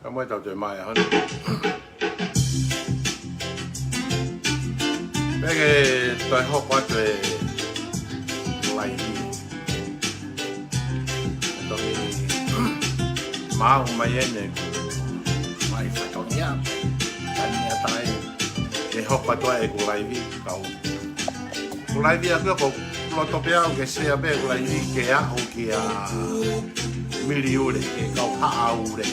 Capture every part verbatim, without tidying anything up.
Ka mo e tau te mai ahon. Pea ke toe hoko atu e laivi. Toki maʻu mai eni ʻeku fatongia. Ka ni a tai ke hoko atu ai ʻeku laivi kau. Ko e laivi ʻaku ko e loto pē au ke sea pē ko e laivi ke aʻu kia Miliule ke kau haʻa ule.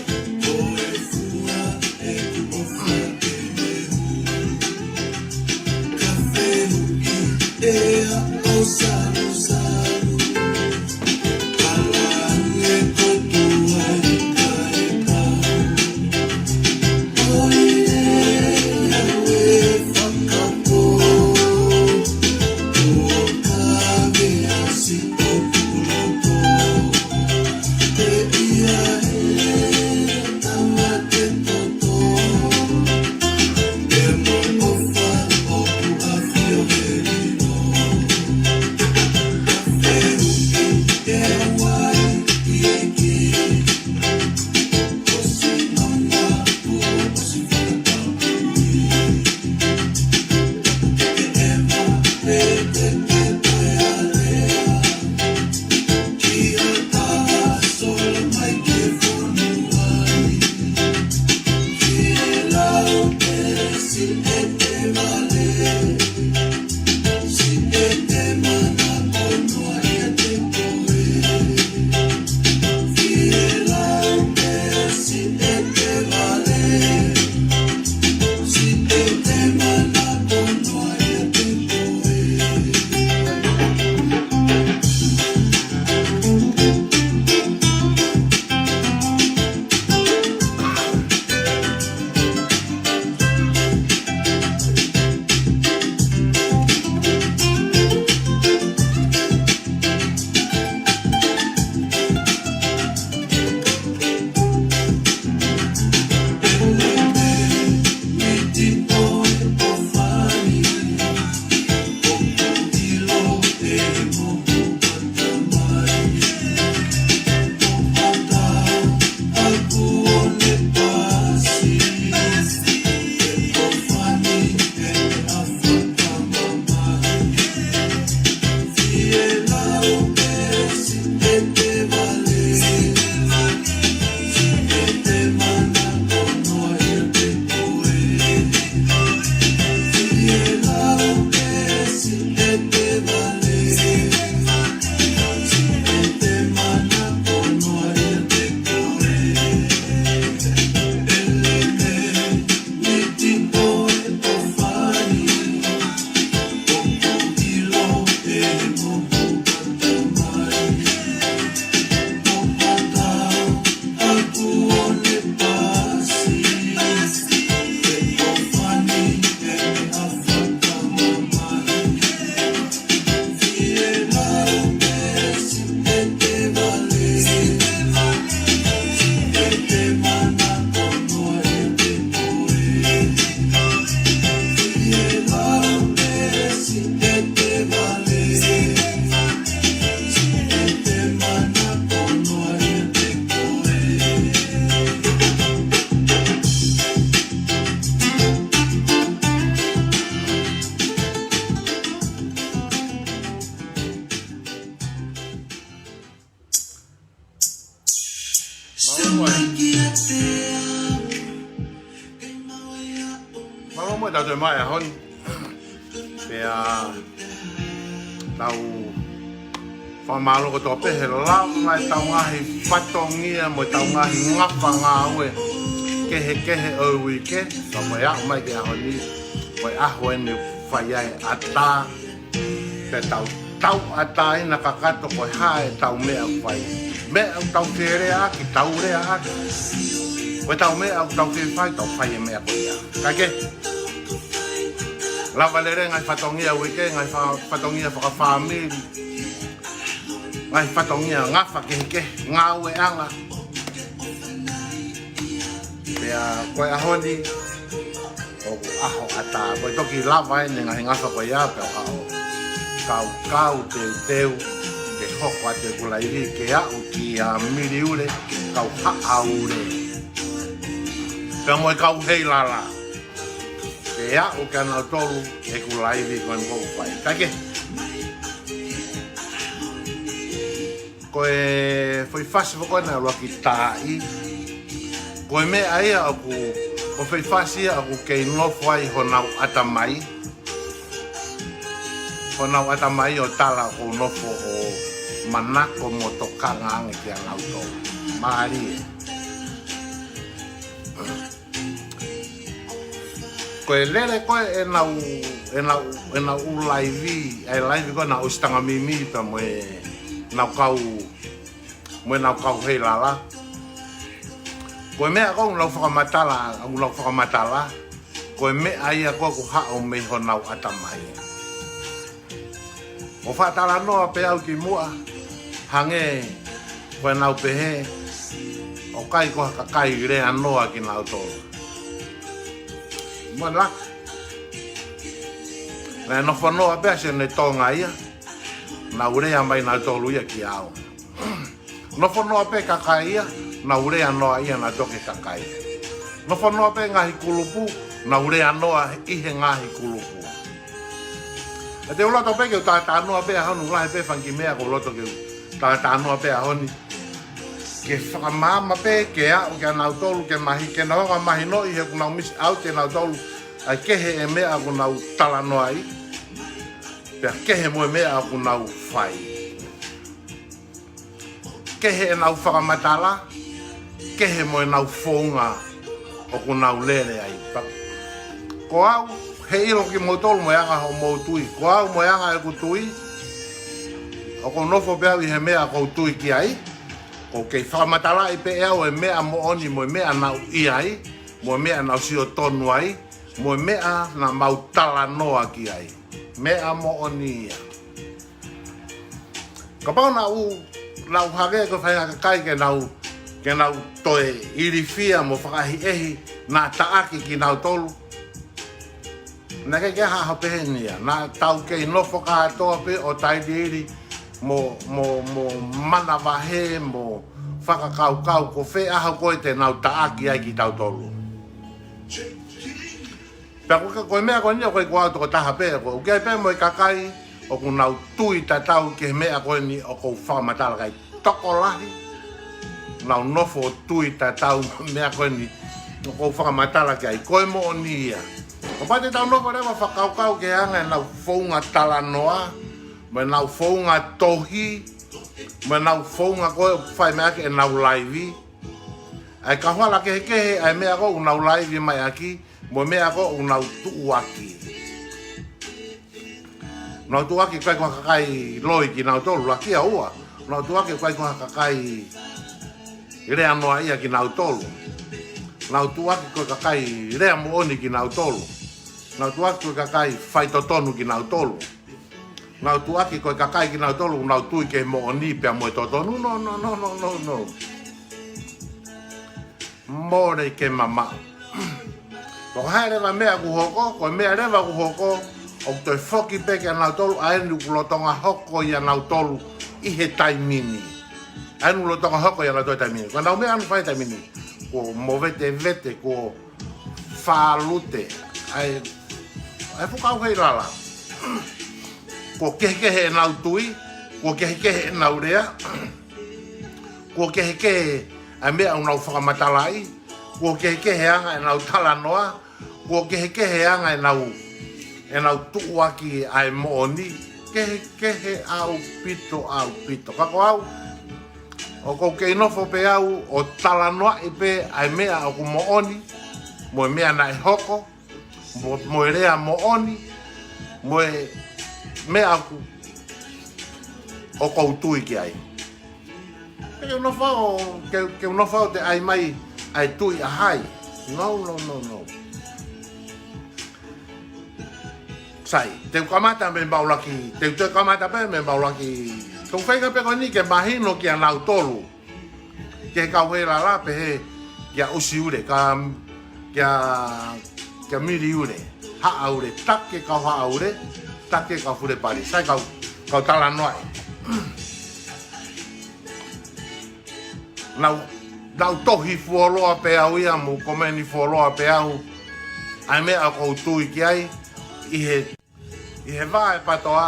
Mālō mo e. Mālō mo e tau te mai ahon. Pea tau fakamālō kotoa pē he lava e tau ngaahi fatongia mo e tau ngaahi ngafa ngāue kehekehe ʻo e uike, ka mo e aʻu mai ki he ʻaho ni, mo e ʻaho eni ʻoku fai ai e ʻatā, pea tau tauʻatāina kakato ko e hā e tau meʻa ʻoku fai. Meʻa ʻoku tau fie leaʻaki, tau leaʻaki. Ko e tau meʻa ʻoku tau fie fai, tau fai e meʻa ko ia. Kae kehe, lava lelei ngaahi fatongia uike, ngaahi fa-, fatongia fakafāmili, ngaahi fatongia ngafa kehekehe, ngāueʻanga. Pea ko e ʻaho ni, ʻoku ʻaho ʻatā, ko e toki lava eni ngaahi ngafa ko ia, pea ʻoku ou kaukau teuteu ke hoko atu ʻeku laivi ke aʻu kia Miliule, kau haʻa ule. pea mo e kau Heilala. Ke aʻu kia nautolu ʻeku laivi ko eni ʻoku ou fai. Kae kehe, ko e foʻi fasi foki ko ena ʻuluaki taaʻi. Ko e meʻa ia ʻoku, ko e foʻi fasi ia ʻoku kei nofo ai honau ʻatamai. Honau ʻatamai ʻo tala ʻoku ou nofo ʻo manako mo tokanga ange kia nautolu. Mālie. Ko e lele ko ē ʻenau, ʻenau, ʻenau ʻū laivi, ʻa e laivi ko ē naʻa ku ʻosi tanga mimi pea mo ʻenau kau, mo ʻenau kau Heilala. Ko e meʻa ko ē ʻoku nau fakamatala, ʻoku nau fakamatala, ko e meʻa ia ko ē ʻoku haʻu mei honau ʻatamai. ʻO fakatalanoa pē au ki muʻa, hangē ko ʻenau pehē, ʻoku ʻikai ko ha kakai lea noa kinautolu. Mo na, naʻe nofo noa pē ʻa Sione Tonga ia, nau lea mai nautolu ia kia au. Nofo noa pē kakai ia, nau lea noa ia nautolu ki he kakai. Nofo noa pē ngaahi kulupu, nau lea noa ʻi he ngaahi kulupu. ʻE te u loto pē ke u talanoa pē ʻaho ni, lahi pē fanga kiʻi meʻa ʻoku ou loto ke u talanoa pē ʻaho ni. Ke fakamaama pē, ke aʻu kia nautolu, ke mahi, ke nau hanga mahinoʻi he ʻoku nau miss out ʻe nautolu ʻa e kehe e meʻa ʻoku nau talanoa ai. Pea kehe mo e meʻa ʻoku nau fai. Kehe ʻenau fakamatala, kehe mo ʻenau founga ʻoku nau lele ai. Pea ko au, he ʻilo kimoutolu mo e anga hoʻomou tui. Ko au mo e anga ʻeku tui, ʻoku ou nofo pē au ʻi he meʻa ʻoku ou tui ki ai. ʻOku ou kei fakamatalaʻi pē ʻe au e meʻa moʻoni mo e meʻa naʻa ku ʻi ai, mo e meʻa naʻa ku sio tonu ai, mo e meʻa naʻa mau talanoa ki ai. Meʻa moʻoni ia. Kapau naʻa ku, naʻa ku hangē ko e faʻahinga kakai ke nau, ke nau toe ilifia mo fakaʻehiʻehi, naʻa taʻaki kinautolu. Naʻe ʻikai ke ʻi ai ha ʻaho peheni ia. Naʻa tau kei nofo kātoa pē ʻo tailiili mo, mo, mo manavahē mo fakakaukau ko fē ʻaho ko ē te nau taʻaki ai kitautolu. Pea ko e, ko e meʻa ko eni ʻoku ʻikai ko au tokotaha pē, ʻoku ʻi ai pē mo e kakai ʻoku nau tui tatau ki he meʻa ko eni ʻoku ou fakamatala ki ai. Tokolahi, nau nofo tui tatau mo e meʻa ko eni ʻoku ou fakamatala ki ai. Ko e moʻoni ia. Kapau te tau nofo leva fakakaukau ki he anga ʻenau founga talanoa, mo ʻenau founga tohi, mo ʻenau founga ko ē ʻoku fai mai ʻaki ʻenau laivi. ʻA e kau hala kehekehe, ʻa e meʻa ko ē ʻoku nau laivi mai ʻaki, mo e meʻa ko ē ʻoku nau tuʻuaki. Nau tuʻuaki ʻikai ko ha kakai loi kinautolu, lakia ua. Nau tuʻuaki ʻikai ko ha kakai lea noa ia kinautolu. Nau tuʻuaki ko e kakai lea moʻoni kinautolu. Nau tuʻuaki ko e kakai faitotonu kinautolu. Nau tuʻuaki ko e kakai kinautolu, nau tui ki he moʻoni pea mo e totonu. No, no, no, no, no, no. Mole ke mamaʻo. Ko e hā leva e meʻa ʻoku hoko, ko e meʻa leva ʻoku hoko, ʻoku toe foki pē kia nautolu, ʻa eni ʻoku lolotonga hoko ʻia nautolu ʻi he taimi ni. ʻA eni ʻoku lolotonga hoko ʻia nautolu he taimi ni. Ko ʻenau meʻa ʻoku nau fai he taimi ni. Kuo movetevete, kuo fālute, ʻa e, ʻa e fuʻu kau Heilala. Kuo kehekehe ʻenau tui, kuo kehekehe ʻenau lea, kuo kehekehe ʻa e meʻa ʻoku nau fakamatalaʻi, kuo kehekehe anga ʻenau talanoa, kuo kehekehe anga ʻenau, ʻenau tuʻuaki ʻa e moʻoni, kehekehe ʻaupito, ʻaupito. Ka ko au, ʻoku ou kei nofo pē au ʻo talanoaʻi pē ʻa e meʻa ʻoku moʻoni, mo e meʻa naʻe hoko, mo, mo e lea moʻoni, mo e meʻa ʻoku, ʻoku ou tui ki ai. Ke u nofo au, ke, ke u nofo au te ʻai mai ʻa e tui ʻa hai. No, no, no, no. Sai, te u kamata mei he ʻuluaki, te u, te u kamata pē mei he ʻuluaki. Ko e faʻahinga pē ko eni ke mahino kia nautolu. Ki he kau Heilala pehē kia ʻUsi Ule, ka, kia, kia Mili Ule, Haʻa Ule, take kau Haʻa Ule, take kau Fulepali, sai kau, kau talanoaʻi. Nau, Naʻu tohi fuoloa pē au ia, mo komeni fuoloa pē au ʻa e meʻa ʻoku ou tui ki ai, ʻi he, ʻi he vā ʻo e PATOA,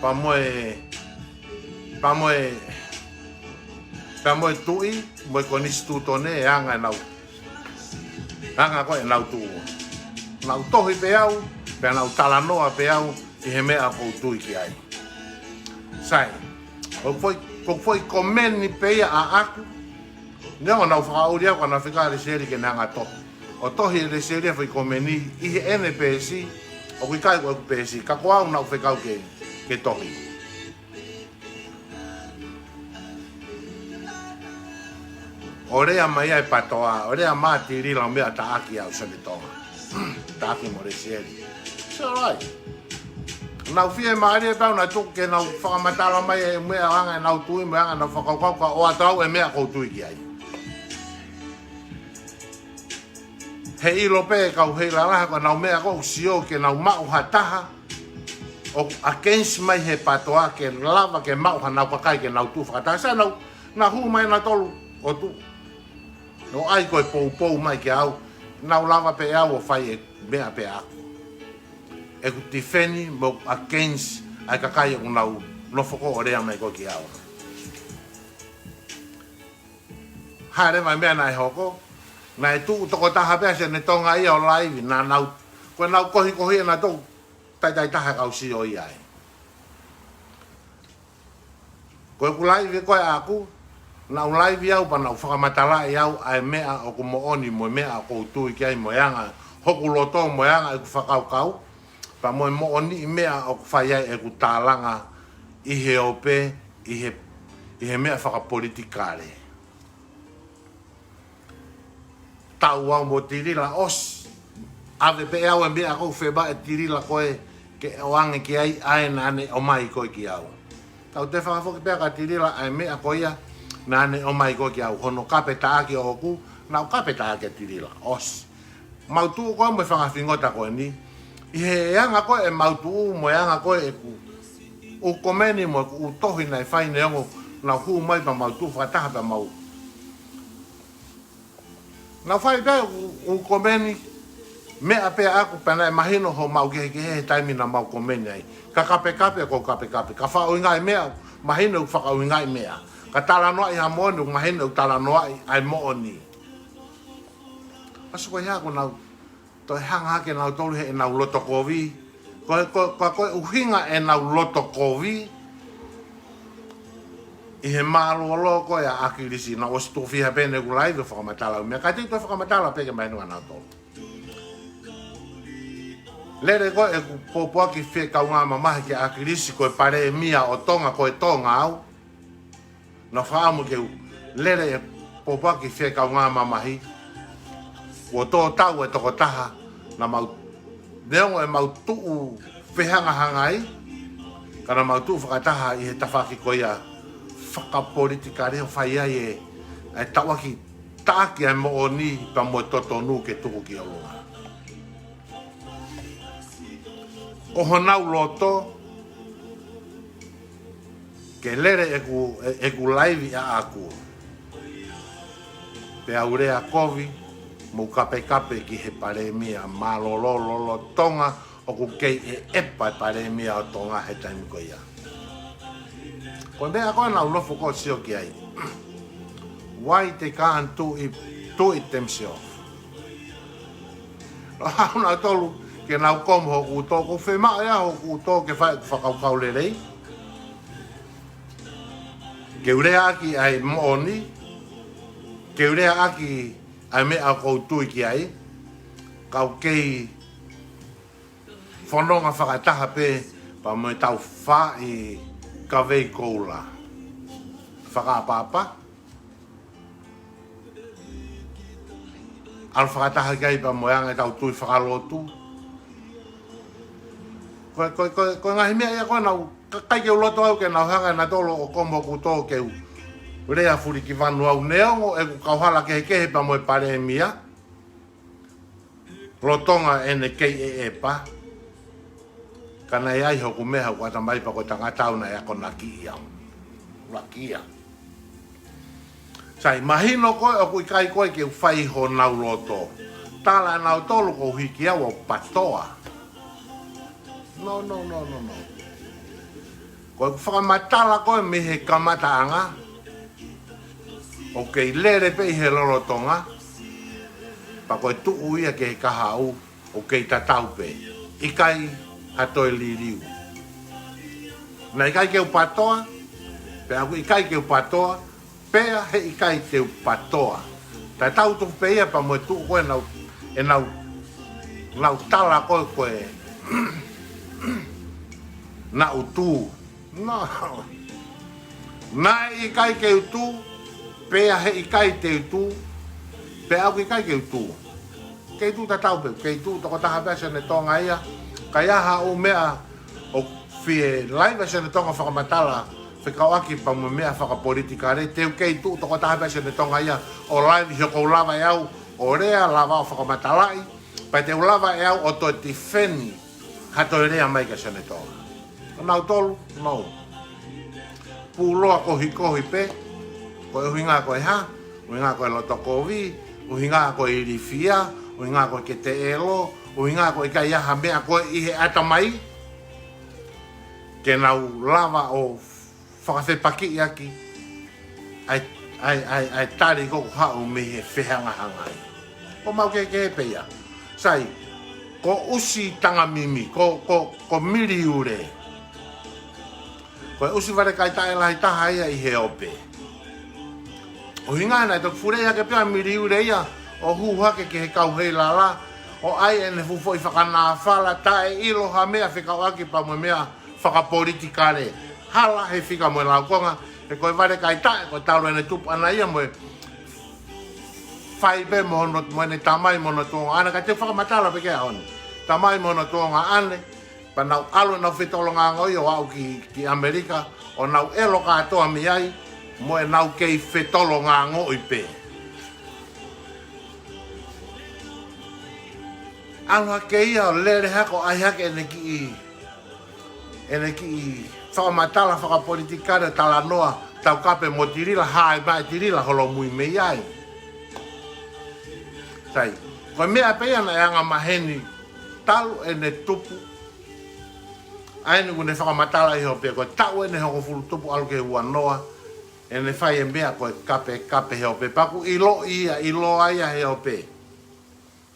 pea mo e, pea mo e, pea mo e tuʻi, mo e konisitūtone, ʻa e anga ʻenau, anga ko ē ʻenau tuʻu. Naʻu tohi pē au, pea naʻu talanoa pē au ʻi he meʻa ʻoku ou tui ki ai. Sai, ko e foʻi, ko e foʻi komeni pē ia ʻaʻaku. Neongo naʻu fakaʻuli au ka naʻe fekau ʻe Lesieli ke ne hanga ʻo tohi. ʻO tohi ʻe Lesieli ʻa e foʻi komeni ʻi heʻene peesi, ʻoku ʻikai ko ʻeku peesi, ka ko au naʻu fekau ke, ke tohi. ʻO lea mai ʻa e PATOA, ʻo lea mai ʻa Tilila ʻo meʻa ʻo taʻaki au, Sione Tonga. Taʻaki mo Lesieli. It's all right. Naʻu fiemālie pē au naʻe tuku ke nau fakamatala mai e meʻa ʻo e anga ʻenau tui, mo e anga ʻenau fakakaukau, ka ʻoatu au e meʻa ʻoku ou tui ki ai. He ʻilo pē ʻe he kau Heilalahi ko ʻenau meʻa ʻoku ou sio ke nau maʻu ha taha ʻoku against mai he PATOA ke lava ke maʻu hanau kakai ke nau tuʻu fakataha. Sai, nau, nau hū mai nautolu ʻo tuʻu. ʻO ʻai ko e poupou mai kia au, nau lava pē au ʻo fai e meʻa pē ʻaʻaku. ʻEku tifeni mo against ʻa e kakai ʻoku nau nofo ko ē ʻo lea mai ko ē kia au. Hā leva e meʻa naʻe hoko, naʻe tuʻu tokotaha pē ʻa Sione Tonga ia ʻo laivi, naʻa nau, ko ʻenau kohikohi ʻa nautolu, taʻetaʻetaha e kau sio ia ai. Ko ʻeku laivi ko ē ʻaʻaku, naʻu laivi au pea naʻu fakamatalaʻi au ʻa e meʻa ʻoku moʻoni mo e meʻa ʻoku ou tui ki ai mo e anga hoku loto mo e anga ʻeku fakakaukau, pea mo e moʻoniʻi meʻa ʻoku fai ai ʻeku tālanga ʻi he ope, ʻi he, ʻi he meʻa fakapolitikale. Tau au mo Tilila ʻosi. ʻAve pē au e meʻa ʻoku ou fie maʻu ʻe Tilila ko ē ke ʻoange ki ai ʻa ē naʻa ne ʻomai ko ē kia au. Tau toe fakafoki pē kia Tilila ʻa e meʻa ko ia naʻa ne ʻomai ko ē kia au. Hono kape taʻaki ʻoʻoku, naʻu kape taʻaki ʻa Tilila ʻosi. Mau tuʻu ko ē mo e fanga fingota ko eni. ʻI he anga ko ē ʻemau tuʻu mo e anga ko ē ʻeku ʻū komeni mo ʻeku ʻū tohi naʻe fai neongo naʻu hū mai pea mau tuʻu fakataha pea mau Naʻu fai pē ʻū, ʻū komeni, meʻa pē ʻaʻaku pea naʻe mahino homau kehekehe he taimi naʻa mau komeni ai. Ka kapekape ko e kapekape, ka fakaʻuhingaʻi meʻa, mahino ʻeku fakaʻuhingaʻi meʻa. Ka talanoaʻi ha moʻoni, mahino ʻeku talanoaʻi ʻa e moʻoni. ʻOsi ko ia kuo nau toe hanga hake nautolu heʻenau loto kovi. Ko e, ko, ko, ko e ʻuhinga ʻenau loto kovi ʻi he mālōlō ko ē ʻa ʻAkilisi, naʻe ʻosi tuʻo fiha pē ʻeku laivi ʻo fakamatala ʻū meʻa, ka te u toe fakamatala pē ke mahino kia nautolu. Lele ko ē ʻeku pōpoaki fie kaungā mamahi kia ʻAkilisi ko e palēmia ʻo Tonga, ko e Tonga au. Naʻu fakaʻamu ke u lele e pōpoaki fie kaungā mamahi. Kuo tō tau e tokotaha naʻa mau, neongo ʻemau tuʻu fehangahangai, ka naʻa mau tuʻu fakataha ʻi he tafaʻaki ko ia fakapolitikale ʻo fai ai e, e taʻaki, taʻaki ʻa e moʻoni pea mo e totonu ke tuku ki ʻolunga. Ko honau loto ke lele ʻeku, ʻe, ʻeku laivi ʻaʻaku. Pea u lea kovi, mou kapekape ki he palēmia mālōlō lolotonga ʻoku kei ʻeʻepa e palēmia ʻo Tonga he taimi ko ia. Ko e meʻa ko ē naʻu nofo ko ē ʻo sio ki ai. Why they can't do it, do it themselves? Naʻa nau tolu ke nau komo hoku tō, ʻoku ou fiemaʻu ia hoku tō ke fai ʻeku fakakaukau lelei. Ke u leaʻaki ʻa e moʻoni, ke u leaʻaki ʻa e meʻa ʻoku ou tui ki ai, kau kei fononga fakataha pē pea mo e tau faʻi kavei koula. Fakaʻapaʻapa. ʻAlu fakataha ki ai pea mo e anga ʻetau tui fakalotu. Ko e, ko e, ko e, ko e ngaahi meʻa ia ko ē naʻu, ka, ʻikai ke u loto au ke nau hanga ʻe nautolu ʻo komo hoku tō ke u lea fulikivanu au neongo ʻeku kauhala kehekehe pea mo e palēmia. Lolotonga ʻene kei ʻeʻepa. Ka naʻe ʻi ai hoku meʻa hoku ʻatamai pea ko e tangata au naʻe akonakiʻi au. Lakia. Sai, mahino koe ʻoku ʻikai koe ke u fai honau loto. Tala ʻe nautolu ʻoku ou hiki au ʻo patoa. No, no, no, no, no. Ko ʻeku fakamatala ko ē mei he kamataʻanga, ʻoku kei lele pē ʻi he lolotonga, pea ko e tuʻu ia ki he kahaʻu, ʻoku kei tatau pē. ʻIkai ha toe liliu. Naʻe ʻikai ke u patoa, pea ʻoku ʻikai ke u patoa, pea heʻikai te u patoa. Tatau tofu pē ia pea mo e tuʻu ko ē ʻenau, ʻenau, ʻenau tala ko ē ko ē naʻu tū. No. Naʻe ʻikai ke u tū, pea heʻikai te u tū, pea ʻoku ʻikai ke u tū. Kei tuʻu tatau pē, kei tuʻu tokotaha pē ʻa Sione Tonga ia, ka ʻi ai haʻo meʻa ʻoku fie laivi ʻa Sione Tonga fakamatala, fekauʻaki pea mo e meʻa fakapolitikale, te u kei tuʻu tokotaha pē ʻa Sione Tonga ia, ʻo laivi he ʻoku ou lava ʻe au ʻo lea, lava ʻo fakamatalaʻi, pea te u lava ʻe au ʻo toe tifeni ha toe lea mai kia Sione Tonga. Ko nautolu, no. Puloa kohikohi pē, ko e ʻuhinga ko e hā, ʻuhinga ko e loto kovi, ʻuhinga ko e ilifia, ʻuhinga ko e kete ʻelo, ʻuhinga ko e ʻikai ha meʻa ko ē ʻi he ʻatamai, ke nau lava ʻo fakafepakiʻi ʻaki ʻa e, ʻa e, ʻa e, ʻa e tali ko ē ʻoku haʻu mei he fehangahangai. Ko mau kehekehe pē ia. Sai, ko ʻUsi Tangamimi, ko, ko, ko Miliule. Ko e ʻusi valekaitaʻe lahi taha ia ʻi he ope. ʻUhinga naʻe toki fuleʻi hake pē ʻa Miliule ia, ʻo hū hake ki he kau heilala, ʻo ʻai ʻene fuʻu foʻi fakanāfala, taʻeʻilo ha meʻa fekauʻaki pea mo e meʻa fakapolitikale. Hala he fika mo e laukonga, he ko e valekaitaʻe, ko e talu ʻene tupu ʻana ia mo e fai pē mo hono, mo ʻene tamai mo hono tuongaʻane, ka te u fakamatala pē ki ai ʻaho ni. Tamai mo hono tuongaʻane, pea nau ʻalu ʻenau fetolongaʻangoʻi ʻo aʻu ki, ki ʻAmelika, ʻo nau ʻelo kātoa mei ai, mo ʻenau kei fetolongaʻangoʻi pē. ʻAlu hake ia ʻo lele hake ʻo ʻai hake ʻene kiʻi, ʻene kiʻi fakamatala fakapolitikale ʻo talanoa, taukape mo Tilila, hā mai Tilila holomui mei ai. Sai, ko e meʻa pē ia naʻe angamaheni talu ʻene tupu, ʻa eni ʻoku ne fakamatala ʻi he ope, ko e taʻu ʻene hongofulu tupu ʻalu ki he uanoa, ʻene fai e meʻa ko e kapekape he ope, pea ʻoku ʻiloʻi ia, ʻiloa ia he ope.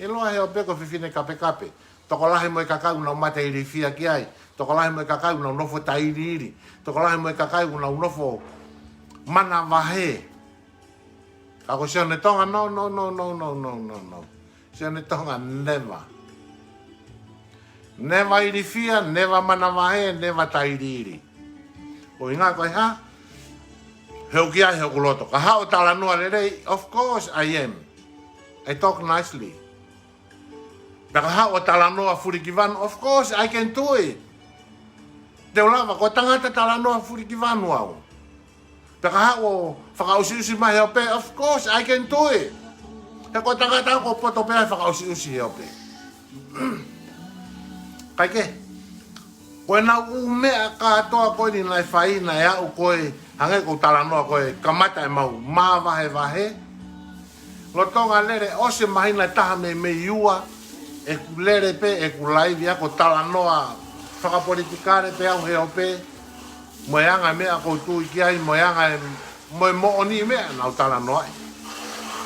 ʻIloa he ope ko e fefine kapekape. Tokolahi mo e kakai ʻoku nau mate ilifia ki ai. Tokolahi mo e kakai ʻoku nau nofo tailiili. Tokolahi mo e kakai ʻoku nau nofo manavahē. Ka ko Sione Tonga, no, no, no. Sione Tonga, never. Never ilifia, never manavahē, never tailiili. ʻUhinga ko e hā? He ʻoku ʻi ai hoku loto. Ka haʻu ʻo talanoa lelei, of course I am. I talk nicely. Pea ka haʻu ʻo talanoa fulikivanu, of course I can do it. Te u lava, ko e tangata talanoa fulikivanu au. Pea ka haʻu ʻo fakaʻusiʻusi mai he ope, of course I can do it. He ko e tangata au ʻoku ou poto pē ʻi he fakaʻusiʻusi he ope. Kae kehe, ko ʻenau ʻū meʻa kātoa ko eni naʻe fai, naʻe aʻu ko ē, hangē ko ʻeku talanoa ko ē, kamata ʻemau māvahevahe. Lolotonga lele ʻosi e māhina ʻe taha mei, mei ua, ʻeku lele pē, ʻeku laivi ʻa ʻeku talanoa fakapolitikale pē au he ope, mo e anga e meʻa ʻoku ou tui ki ai, mo e anga e, mo e moʻoni meʻa naʻa ku talanoaʻi.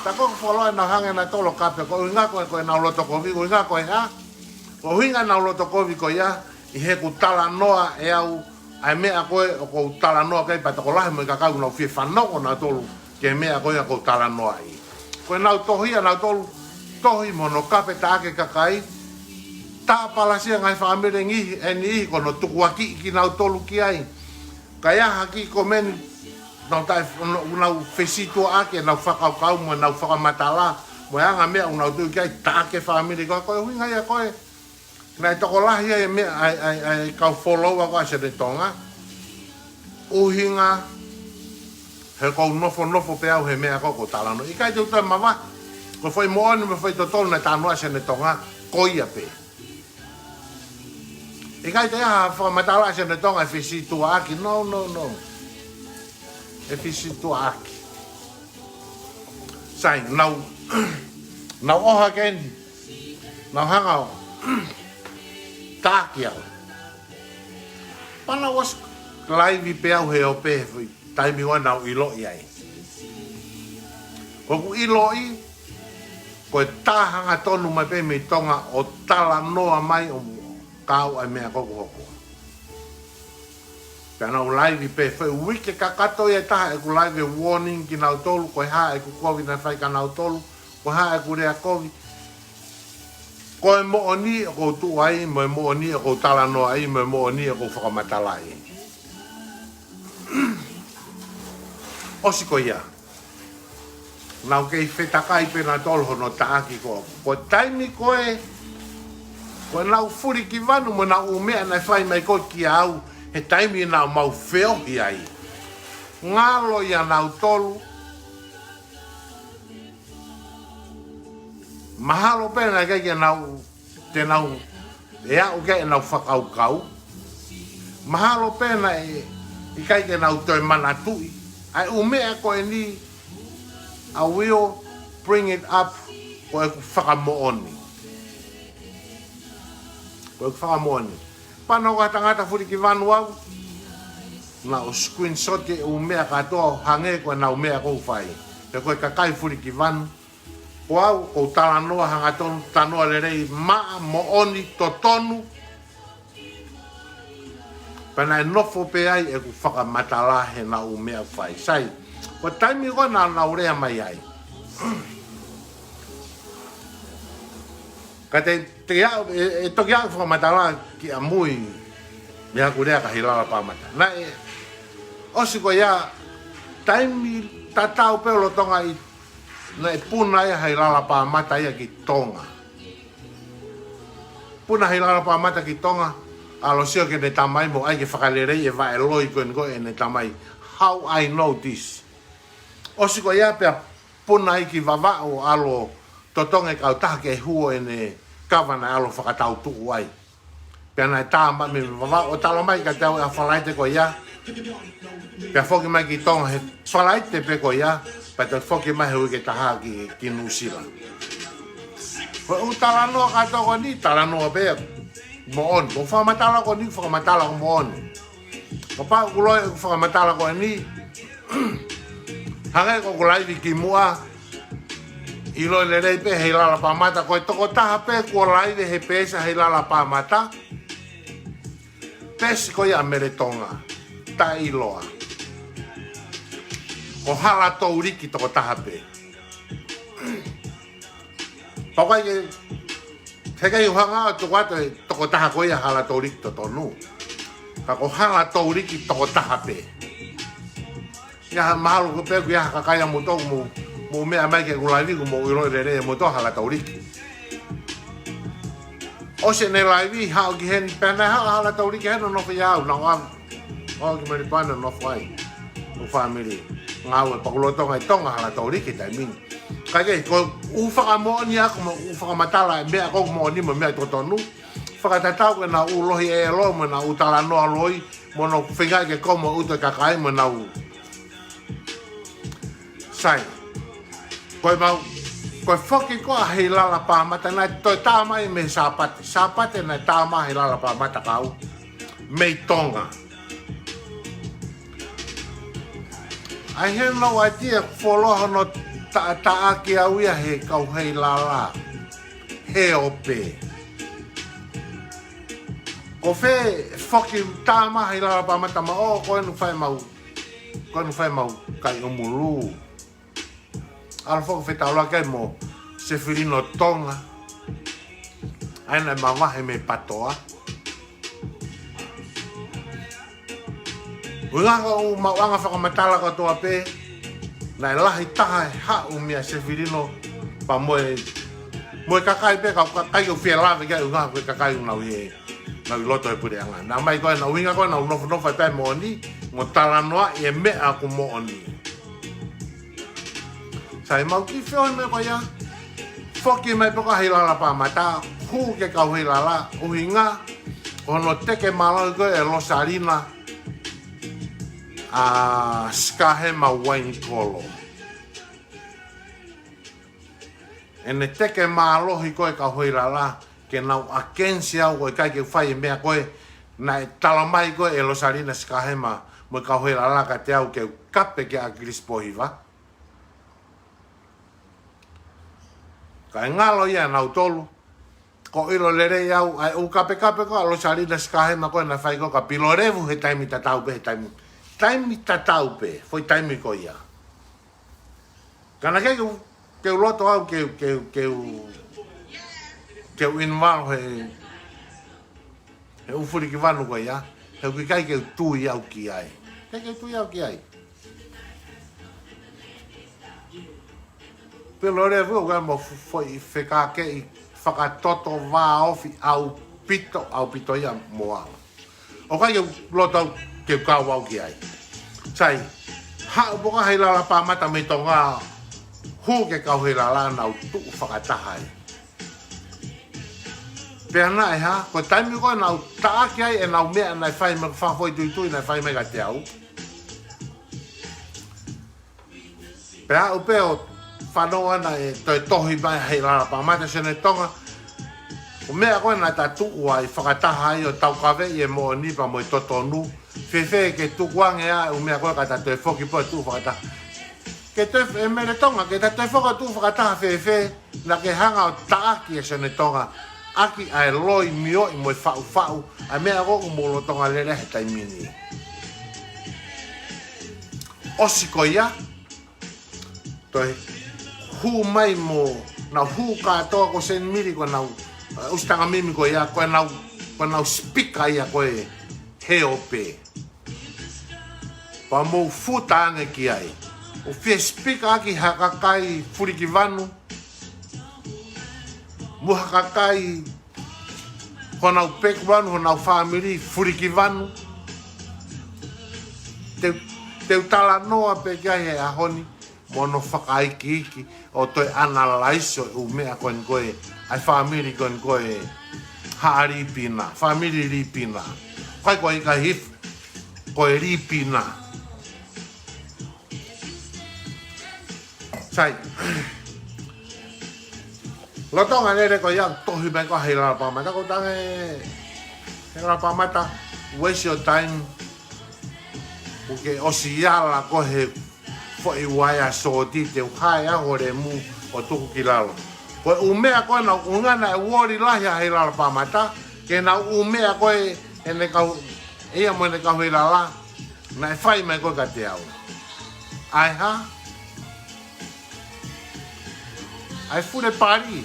Tā ko ʻeku fuoloa ʻenau hanga ʻe nautolu ʻo kape, ko e ʻuhinga ko ē, ko ʻenau loto kovi, ko e ʻuhinga ko e hā? Ko e ʻuhinga ʻenau loto kovi ko ia, ʻi heʻeku talanoa ʻe au, ʻa e meʻa ko ē ʻoku ou talanoa ki ai, pea tokolahi mo e kakai ʻoku nau fie fanongo nautolu ki he meʻa ko ia ʻoku ou talanoaʻi. Ko ʻenau tohi ʻanautolu, tohi mo hono kape taʻaki e kakai, tāpalasia e ngaahi fāmili ʻe niʻihi, ʻe niʻihi ko hono tukuakiʻi kinautolu ki ai. Ka ʻi ai ha kiʻi komeni, nau taʻe, nau, nau fesītuʻaʻaki ʻenau fakakaukau mo ʻenau fakamatala, mo e anga e meʻa ʻoku nau tui ki ai, taʻaki e fāmili ko ē, ko e ʻuhinga ia ko ē. Naʻe tokolahi ai e meʻa, ʻa e, ʻa e, ʻa e kau follower ko ē ʻa Sione Tonga. ʻUhinga he ʻoku ou nofonofo pē au he meʻa ko ē ʻoku ou talanoa. ʻIkai te u toe mavahe, ko e foʻi moʻoni mo e foʻi totonu naʻe talanoa ʻa Sione Tonga, ko ia pē. ʻIkai te ʻi ai ha fakamatala ʻa Sione Tonga ʻe fesītuʻaʻaki, no, no, no. ʻE fesītuʻaʻaki. Sai, nau, nau ʻohake eni, nau hanga ʻo taʻaki au. Pea naʻe ʻosi laivi pē au he ope he foʻi taimi ʻoku nau ʻiloʻi ai. Ko ʻeku ʻiloʻi, ko e tā hangatonu mai pē mei Tonga ʻo talanoa mai ʻo kau ai meʻa ko ē ʻoku hoko. Pea nau laivi pē, foʻi uike kakato ia ʻe taha ʻeku laivi ʻo warning kinautolu, ko e hā ʻeku kovi naʻe fai kia nautolu, ko e hā ʻeku lea kovi. Ko e moʻoni ʻoku ou tuʻu ai, mo e moʻoni ʻoku ou talanoa ai, mo e moʻoni ʻoku ou fakamatala ai. ʻOsi ko ia. Nau kei fetakai pē nautolu hono taʻaki ko ē. Ko e taimi ko ē, ko ʻenau fulikivanu mo ʻenau ʻū meʻa naʻe fai mai ko ē kia au, he taimi naʻa mau feohi ai. Ngalo ia nautolu, mahalo pē naʻe ʻikai ke nau, te nau, ʻe aʻu ki ai ʻenau fakakaukau. Mahalo pē naʻe ʻikai ke nau toe manatuʻi. ʻA e ʻū meʻa ko eni, I will bring it up, ko ʻeku fakamoʻoni. Ko ʻeku fakamoʻoni. Pea naʻa ku tangata fulikivanu au, naʻa ku screenshot e ʻū meʻa kātoa ʻo hangē ko ʻenau meʻa ʻoku ou fai. He ko e kakai fulikivanu, ko au, ʻoku ou talanoa hangatonu, talanoa lelei, maʻa, moʻoni, totonu. Pea naʻe nofo pē ai ʻeku fakamatala heʻenau ʻū meʻa ʻoku fai. Sai, ko e taimi ko ē naʻa nau lea mai ai. Ka te, te aʻu, ʻe, ʻe toki aʻu fakamatala ki ʻamui, mei heʻeku lea kia Heilala Pāmata. Naʻe, ʻosi ko ia, taimi tatau pē ʻo lolotonga ʻi, naʻe puna ai ʻa Heilala Pāmata ia ki Tonga. Puna Heilala Pāmata ki Tonga, ʻalu ʻo sio ki heʻene tamai mo ʻai ke fakaleleiʻi e vaʻe loi ko eni ko ʻene tamai. How I know this? ʻOsi ko ia pea puna ai ki Vavaʻu ʻo ʻalu ʻo totongi e kautaha ke hū ʻene kava naʻe ʻalu ʻo fakatautuʻu ai. Pea naʻe tā mai mei Vavaʻu ʻo talamai kiate au ʻa e Falaite ko ia. Pea foki mai ki Tonga he Falaite pē ko ia, pea toe foki mai he uike ʻe taha ki, ki Nuʻusila. Ko e ʻū talanoa kātoa ko eni, talanoa pē moʻoni. Ko e fakamatala ko eni, fakamatala ʻoku moʻoni. Kapau ʻoku loi ʻeku fakamatala ko eni, hangē ko ʻeku laivi kimuʻa, ʻiloʻi lelei pē Heilala Pāmata, ko e tokotaha pē kuo laivi he peesi ʻa Heilala Pāmata, peesi ko ia ʻa Mele Tonga, taʻeʻiloa. Ko Hala Touliki tokotaha pē. Pea ʻoku ʻikai ke, heʻikai ke u hanga ʻo tuku atu e tokotaha ko ia Hala Touliki totonu. Ka ko Hala Touliki tokotaha pē. ʻI ai ha mahalo ko ē pē ʻoku ʻi ai ha kakai ʻa moutolu mou, mou meʻa mai ki heʻeku laivi ʻoku mou ʻiloʻi lelei ʻe moutolu Hala Touliki. ʻOsi ʻene laivi, haʻu ki heni, pea naʻe haʻu ʻa Hala Touliki heni ʻo nofo ʻia au, naʻa ku ʻalu ʻo aʻu ki Melipane ʻo nofo ai mo e fāmili. Ngāue pakulo Tonga ʻi Tonga ʻa Hala Touliki he taimi ni. Ka ʻoku ou fakamoʻoni ʻaʻaku mo ʻeku fakamatala e meʻa ʻoku moʻoni mo e meʻa totonu. Fakatatau ki heʻenau ʻū lohi ʻelo mo ʻenau ʻū talanoa loi, mo hono feingaʻi ke komo ʻuto e kakai mo ʻenau. Sai. Ko e mau, ko e foki ko ē ʻa Heilala Pāmata naʻe toe tā mai mei Sāpate. Sāpate naʻe tā mai Heilala Pāmata kia au mei Tonga. I have no idea, fuoloa hono taʻataʻaki au ia he kau Heilala. He ope. Ko fē foki tā mai Heilala Pāmata ma ʻo ko ʻene fai mau, ko ʻene fai mau kai ʻumulu. ʻAlu foki fetaulaki ai mo Sefilino Tonga. ʻA ia naʻe mavahe mei Patoa. ʻUhinga ko ʻeku maʻuʻanga fakamatala kotoa pē, naʻe lahi taha e haʻu meia Sefilino pea mo e, mo e kakai pē, kau kakai ʻoku ou fie lave ki ai ʻuhinga ko e kakai ʻoku nau ʻi he, nau ʻi loto he puleʻanga. Naʻa mai ko ē, naʻa ʻuhinga ko ē naʻa nau nofonofo ai pē moʻoni, mo talanoaʻi e meʻa ʻoku moʻoni. Sai, mau kiʻi feohi mai ko ia. Foki mai pē ko ē ʻa Heilala Pāmata, hū ki he kau Heilala, ʻuhinga ko hono teke mālohi ko ē ʻe Losalina ʻa Sikahema Uainikolo. ʻene teke mālohi ko ē kau Heilala, ke nau against au ko e ʻikai ke u fai e meʻa ko ē naʻe talamai ko ē ʻe Losalina Sikahema mo e kau Heilala kiate au ke u kape kia ʻAkilisi Pōhiva. Kae ngalo ia ʻia nautolu, ko e ʻilo lelei au, ʻa e ʻū kapekape ko ē ʻa Losalina Sikahema ko ē naʻe fai ko ē kia Pilolevu he taimi tatau pē, he taimi, taimi tatau pē, foʻi taimi ko ia. Ka naʻe ʻikai ke u, ke u loto au, ke, ke, ke u, ke u involve he, he ʻū fulikivanu ko ia, he ʻoku ʻikai ke u tui au ki ai. ʻIkai ke u tui au ki ai. Pilolevu ʻoku ʻi ai mo e fo-, foʻi fekākeʻi fakatoto vāofi ʻaupito, ʻaupito ia mo au. ʻOku ʻikai ke u loto au ke u kau au ki ai. Sai, haʻu pē kau Heilala Pāmata mei Tonga, hū ki he kau Heilala, nau tuʻu fakataha ai. Pea naʻe hā, ko e taimi ko ē naʻa ku taʻaki ai ʻenau meʻa naʻe fai mai, fakafoʻituitui naʻe fai mai kiate au. Pea aʻu pē ʻo fanongo ʻana ʻe toe tohi mai ʻa Heilala Pāmata, Sione Tonga, ko e meʻa ko ē naʻa ta tuʻu ai fakataha ai ʻo taukaveʻi e moʻoni pea mo e totonu, fēfē ke tukuange ʻa e ʻū meʻa ko ē ka ta toe foki pē ʻo tuʻu fakataha. Ke toe, ʻe Mele Tonga, ke ta toe foki ʻo tuʻu fakataha fēfē, naʻa ke hanga ʻo taʻaki ʻa Sione Tonga ʻaki ʻa e loi mioʻi mo e faʻufaʻu, ʻa e meʻa ko ē ʻoku mou lolotonga lele he taimi ni. ʻOsi ko ia, toe hū mai mo, nau hū kātoa ko Senimili ko ʻenau, ʻa e ʻusi tangamimi ko ia, ko ʻenau, ko ʻenau sipika ia ko ē he ope. Pea mou futa ange ki ai. ʻO fie sipika ʻaki ha kakai fulikivanu, mo ha kakai honau pekivanu, honau fāmili fulikivanu. Te, te u talanoa pē ki ai he ʻaho ni, mo hono fakaikiiki ʻo toe analyze ʻo e ʻū meʻa ko eni ko ē, ʻa e fāmili ko eni ko ē Haʻa Lipina, fāmili Lipina. ʻIkai ko e ʻikai hifo, ko e Lipina. Sai. Lolotonga lele ko ia, tohi mai ko ē ʻa Heilala Pāmata, ko tange Heilala Pāmata, waste your time. ʻOku ke ʻosi ala ko ē he foʻi uaea sōti, te u hae au ho lemu ʻo tuku ki lalo. Ko e ʻū meʻa ko ē naʻe ʻuhinga naʻe uoli lahi ʻa Heilala Pāmata, ke nau ʻū meʻa ko ē ʻene kau, ia mo ʻene kau Heilala, naʻe fai mai ko ē kiate au. ʻA e hā? ʻA e fule pali.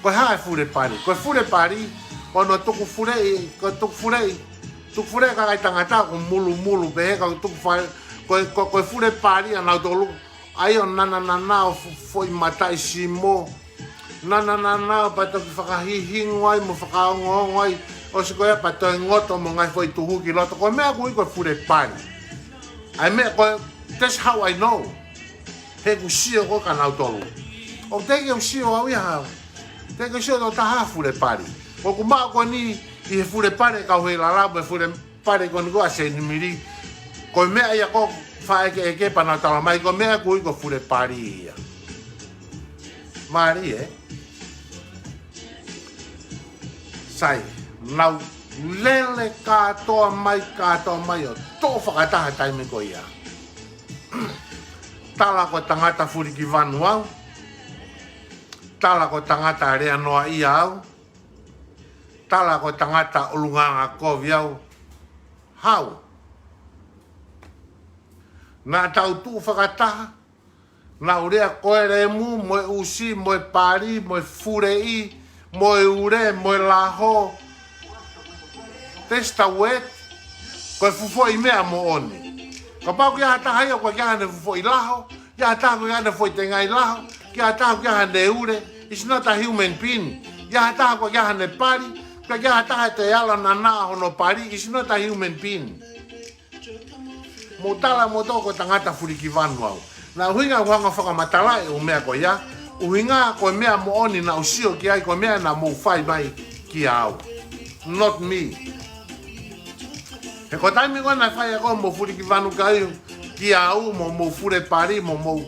Ko e hā e fule pali? Ko e fule pali, ko hono tukufuleʻi, ko e tukufuleʻi, tukufuleʻi kakai tangata ʻoku mulumulu pē he kau tuku fale, ko e, ko, ko e fule pali ʻa nautolu, ʻa ia ʻoku nananana ʻo fo-, foʻi mataʻi simo. Nananana pea toki fakahihingu ai mo fakaongoongo ai, ʻosi ko ia pea toe ngoto mo ngaahi foʻi tuhu ki loto. Ko e meʻa ʻoku ui ko e fule pali. ʻA e meʻa ko ē, that's how I know. He ʻoku sio ko ē kia nautolu. ʻOku teʻeki ke u sio au ia ha. Teʻeki ke u sio ʻe ha taha ha fule pali. ʻOku maʻu ko eni ʻi he fule pali ʻa e kau Heilala mo e fule pali ko eni ko ē ʻa Senimili. Ko e meʻa ia ʻoku fakaʻekeʻeke pea nau talamai ko e meʻa ʻoku ui ko e fule pali ia. Mālie, ē? Sai, nau lele kātoa mai, kātoa mai ʻo toʻo fakataha taimi ko ia. Tala ko e tangata fulikivanu au. Tala ko e tangata lea noaʻia au. Tala ko e tangata ʻulungaanga kovi au. Hau. Naʻa tau tuʻu fakataha. Naʻa ku lea ko e lemu, mo e ʻusi, mo e pali, mo e fuleʻi, mo e ule, mo e laho. That's the word. Ko e fuʻu foʻi meʻa moʻoni. Kapau ʻoku ʻi ai ha taha ia ʻoku ʻikai ke ʻi ai haʻane fuʻu foʻi laho, ʻi ai ha taha ʻoku ʻikai ke ʻi ai haʻane foʻi tengaʻi laho, ʻi ai ha taha ʻoku ʻikai ke ʻi ai haʻane ule, is not a human being. ʻI ai ha taha ʻoku ʻikai ke ʻi ai haʻane pali, ʻoku ʻikai ke ʻi ai ha taha ʻe toe ala ʻo nanaʻa hono pali, is not a human being. Mou tala moutolu ko e tangata fulikivanu au. Naʻe ʻuhinga ʻeku hanga ʻo fakamatalaʻi e ʻū meʻa ko ia. ʻUhinga ko e meʻa moʻoni naʻa ku sio ki ai, ko e meʻa naʻa mou fai mai kia au. Not me. He ko e taimi ko ē naʻe fai ai ko ē hoʻomou fulikivanu kia au, mo hoʻomou fule pali, mo hoʻomou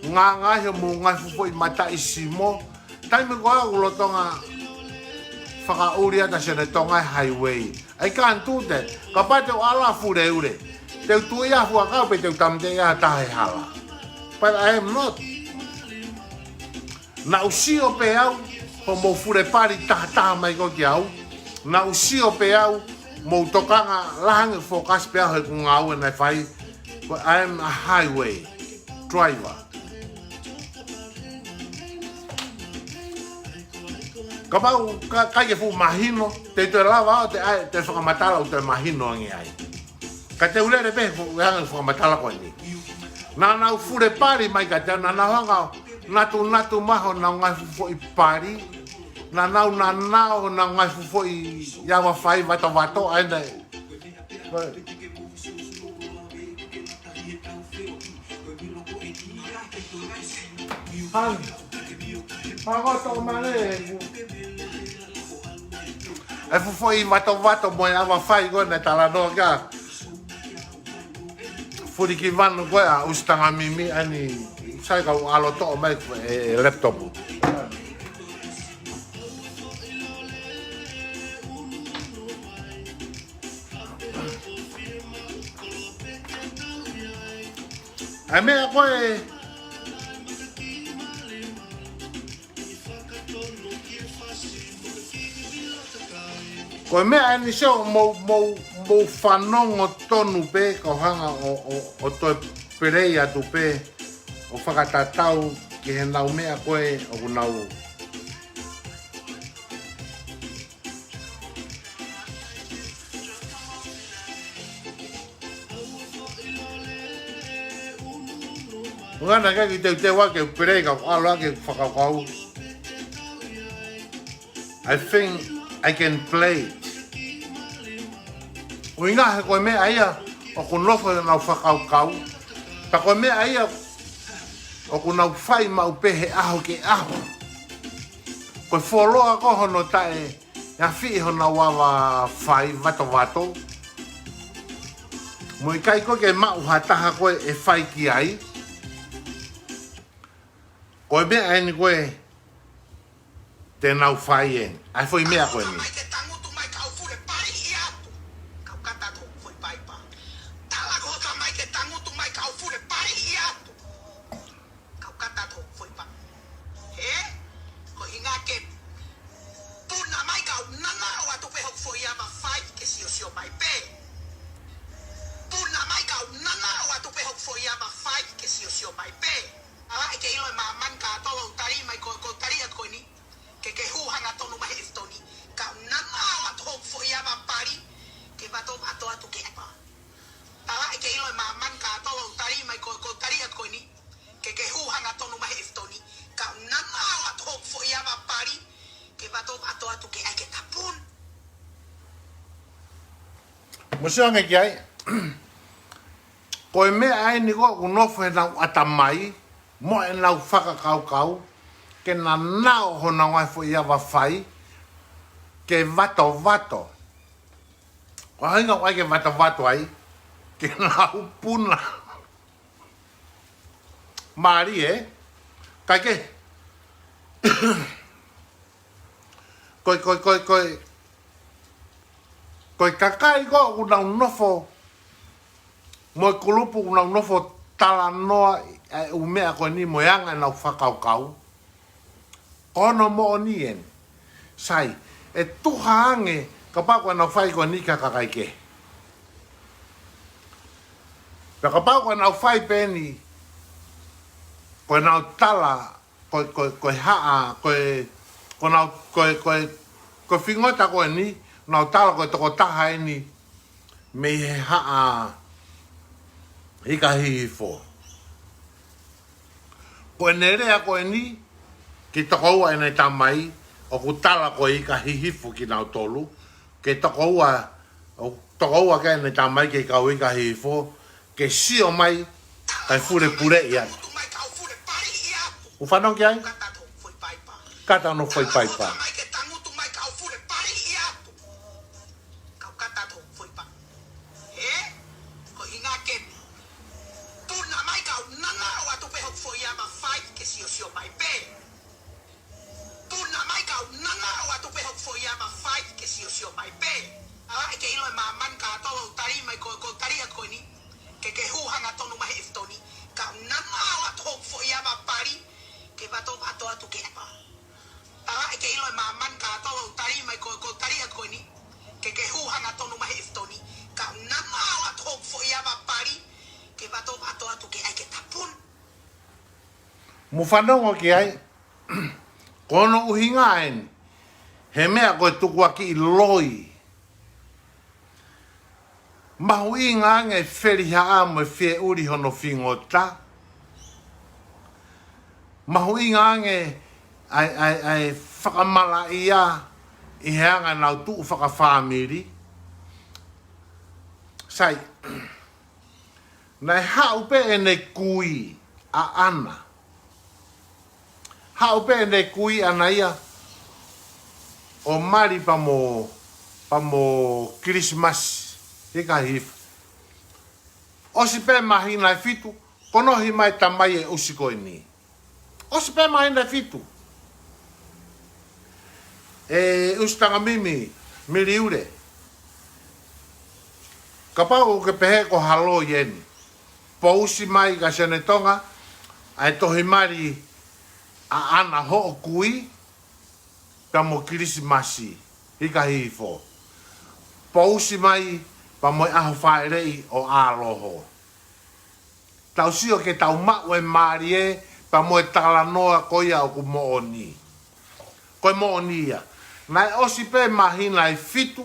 Ngāngāhi hoʻomou ngaahi fuʻu foʻi mataʻi simo. Taimi ko ē ʻoku lolotonga fakaʻuli ʻa Sione Tonga e highway. I can't do that. Kapau te u ʻalu ʻo fuleule, te u tuʻu ʻi he fuakava pē te u tāmateʻi ha taha he hala. But I am not. Naʻá ku sio pē au, hoʻomou fule pali tahataha mai ko ē kiate au. Naʻá ku sio pē au, mou tokanga lahi ange focus pē au he ʻoku ou ngāue naʻe fai. But I am a highway driver. Kapau ʻoku ʻikai ke fuʻu mahino, te u toe lava ʻo toe ʻai, toe fakamatala ʻo toe mahino ange ai. Ka te u lele pē he ʻoku ou hanga ʻo fakamatala ko eni. Naʻa nau fule pali mai kiate au, naʻa nau hanga ʻo natunatu mai honau ngaahi fuʻu foʻi pali. Naʻa nau nanao honau ngaahi fuʻu foʻi ava fai vatovato, ʻa ena. Hang. Hang ʻo tō male. E fuʻu foʻi vatovato mo e ava fai ko ē naʻe talanoa kia Fulikivanu ko ē ʻa ʻUsitanga Mimi ʻa eni, sai kau ʻalu ʻo toʻo mai e, e laptop. ʻA e meʻa ko ē, ko e meʻa eni sio, mou, mou, mou fanongo tonu pē, kau hanga ʻo, ʻo, ʻo toe play atu pē, ʻo fakatatau ki heʻenau meʻa ko ē ʻoku nau Ngana ke ki teuteu ake u play ka ʻalu ake fakakaukau. I think I can play it. ʻUhinga he ko e meʻa ia ʻoku nofo ʻenau fakakaukau. Pea ko e meʻa ia ʻoku nau fai maʻu pē he ʻaho ki he ʻaho. Ko e fuoloa ko hono taʻe ʻafiʻi honau ava fai vatovato. Mo ʻikai ko ē ke maʻu ha taha ko ē ʻe fai ki ai. Ko e meʻa eni ko ē te nau fai eni. ʻA e foʻi meʻa ko eni. Mai ke tangutu mai kau fule paliʻi atu. Kau kata atu hoku foʻi paipa. Tala ko hota mai ke tangutu mai kau fule paliʻi atu. Kau kata atu hoku foʻi paipa. Ē? Ko hinga ke puna mai kau nana o atu pē hoku foʻi ava fai ke siosio mai pē. Puna mai kau nana o atu pē hoku foʻi ava fai ke siosio mai pē. ʻAi ke ʻilo ʻe māmani kātoa ʻoku ou tali mai ko, ko u tali atu ko eni. Ke ke hū hangatonu mai he ʻefu toni. Kau nana o atu hoku foʻi ava pali. Ke vato vato atu ke ʻapa. ʻAi ke ʻilo ʻe māmani kātoa ʻoku ou tali mai ko, ko u tali atu ko eni. Ke ke hū hangatonu mai he ʻefu toni. Kau nana o atu hoku foʻi ava pali. Ke vato vato atu ke ʻai ke tapun. Mo sio ange ki ai. Ko e meʻa eni ko ē ʻoku nofo heʻenau ʻatamai, mo ʻenau fakakaukau, ke nana o honau ngaahi foʻi ava fai, ke vatovato. Ko e ʻuhinga ʻoku ʻai ke vatovato ai, ke nau puna. Mālie, ē? Kae kehe. Ko e, ko e, ko e, ko e, ko e kakai ko ē ʻoku nau nofo, mo e kulupu ʻoku nau nofo talanoa ʻa e ʻū meʻa ko eni mo e anga ʻenau fakakaukau. Ko hono moʻoni eni. Sai, ʻe tuha ange kapau ko ʻenau fai ko eni ki ha kakai kehe. Pea kapau ko ʻenau fai pē eni, ko ʻenau tala, ko, ko, ko e haʻa, ko e, ko ʻenau, ko e, ko e, ko e fingota ko eni, nau tala ko e tokotaha eni, mei he haʻa Ika Hihifo. Ko ʻene lea ko eni, ki tokoua ʻene tamai, ʻoku tala ko e Ika Hihifo kinautolu, ke tokoua, ʻo tokoua ke ʻene tamai ke kau Ika Hihifo, ke sio mai, kae fule puleʻi atu. ʻOku fanongo ki ai? Kata hono foʻi paipa. Kau kata atu hoku foʻi paipa. Ē? Ko hinga ke puna mai kau nana o atu pē hoku foʻi ava Siosio mai pē. ʻAi ke ʻilo ʻe māmani kātoa ʻoku tali mai ko, ko e tali atu ko eni. Ke ke hū hangatonu mai he ʻefu toni. Ka nana ala tō foʻi ava pali. Ke vato vato atu ke pa. ʻAi ke ʻilo ʻe māmani kātoa ʻoku tali mai ko, ko tali atu ko eni. Ke ke hū hangatonu mai he ʻefu toni. Ka nana ala tō foʻi ava pali. Ke vato vato atu ke ʻai ke tapun. Mou fanongo ki ai, ko hono ʻuhinga eni, he meʻa ko e tukuakiʻi loi. Mahuʻinga ange felihaʻa mo e fieʻuli hono fingota. Mahuʻinga ange ʻa e, ʻa e, ʻa e fakamalaʻia ʻi he anga ʻenau tuʻu fakafāmili. Sai, naʻe haʻu pē ʻene kui ʻa ʻAna. Haʻu pē ʻene kui ʻAna ia ʻo mali pea mo, pea mo Kilisimasi, hika hifo. ʻOsi pē māhina ʻe fitu, konohi mai tamai e ʻusi ko eni. ʻOsi pē māhina ʻe fitu. ʻE ʻUsi Tangamimi Miliule. Kapau ʻoku ke pehē ko ha loi eni. Pousi mai kia Sione Tonga, ʻa e tohi mali ʻa ʻAna hoʻo kui, pea mo Kilisimasi, hika hifo. Pousi mai, pea mo e ʻaho fāʻeleʻi ʻo ʻAloho. Tau sio ke tau maʻu e mālie, pea mo e talanoa ko ia ʻoku moʻoni. Ko e moʻoni ia. Naʻe ʻosi pē māhina ʻe fitu,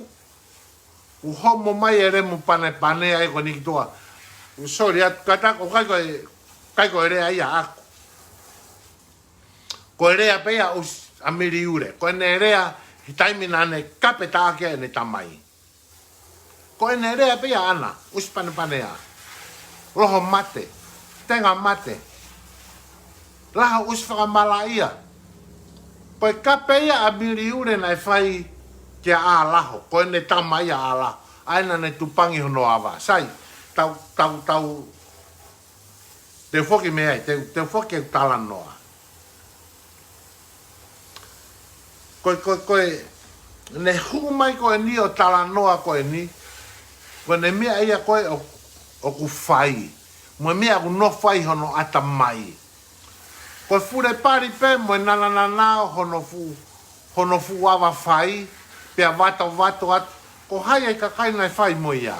ʻoku homo mai e lemu panepane ai ko eni ki tuʻa. Sorry, atu kata, ʻoku ʻikai ko e, ʻikai ko e lea ia ʻaʻaku. Ko e lea pē ia ʻa ʻUsi, ʻa Miliule. Ko ʻene lea, he taimi naʻa ne kape taʻaki ʻene tamai. Ko ʻene lea pē ia ʻAna, ʻusi panepanea. Loho mate, tenga mate. Laho ʻusi fakamalaʻia. Ko e kape ia ʻa Miliule naʻe fai kia ʻAlaho. Ko ʻene tamai ʻa ʻAlaho. ʻA ia naʻa ne tupangi hono ava. Sai, tau, tau, tau, te u foki mei ai, te, te u foki e talanoa. Ko e, ko e, ko e, ne hū mai ko eni ʻo talanoa ko eni, ko ʻene meʻa ia ko ē ʻo, ʻoku fai, mo e meʻa ʻoku nofo ai hono ʻatamai. Ko e fule pali pē mo e nananana ʻo hono fuʻu, hono fuʻu ava fai, pea vato vato atu, ko hai e kakai naʻe fai mo ia.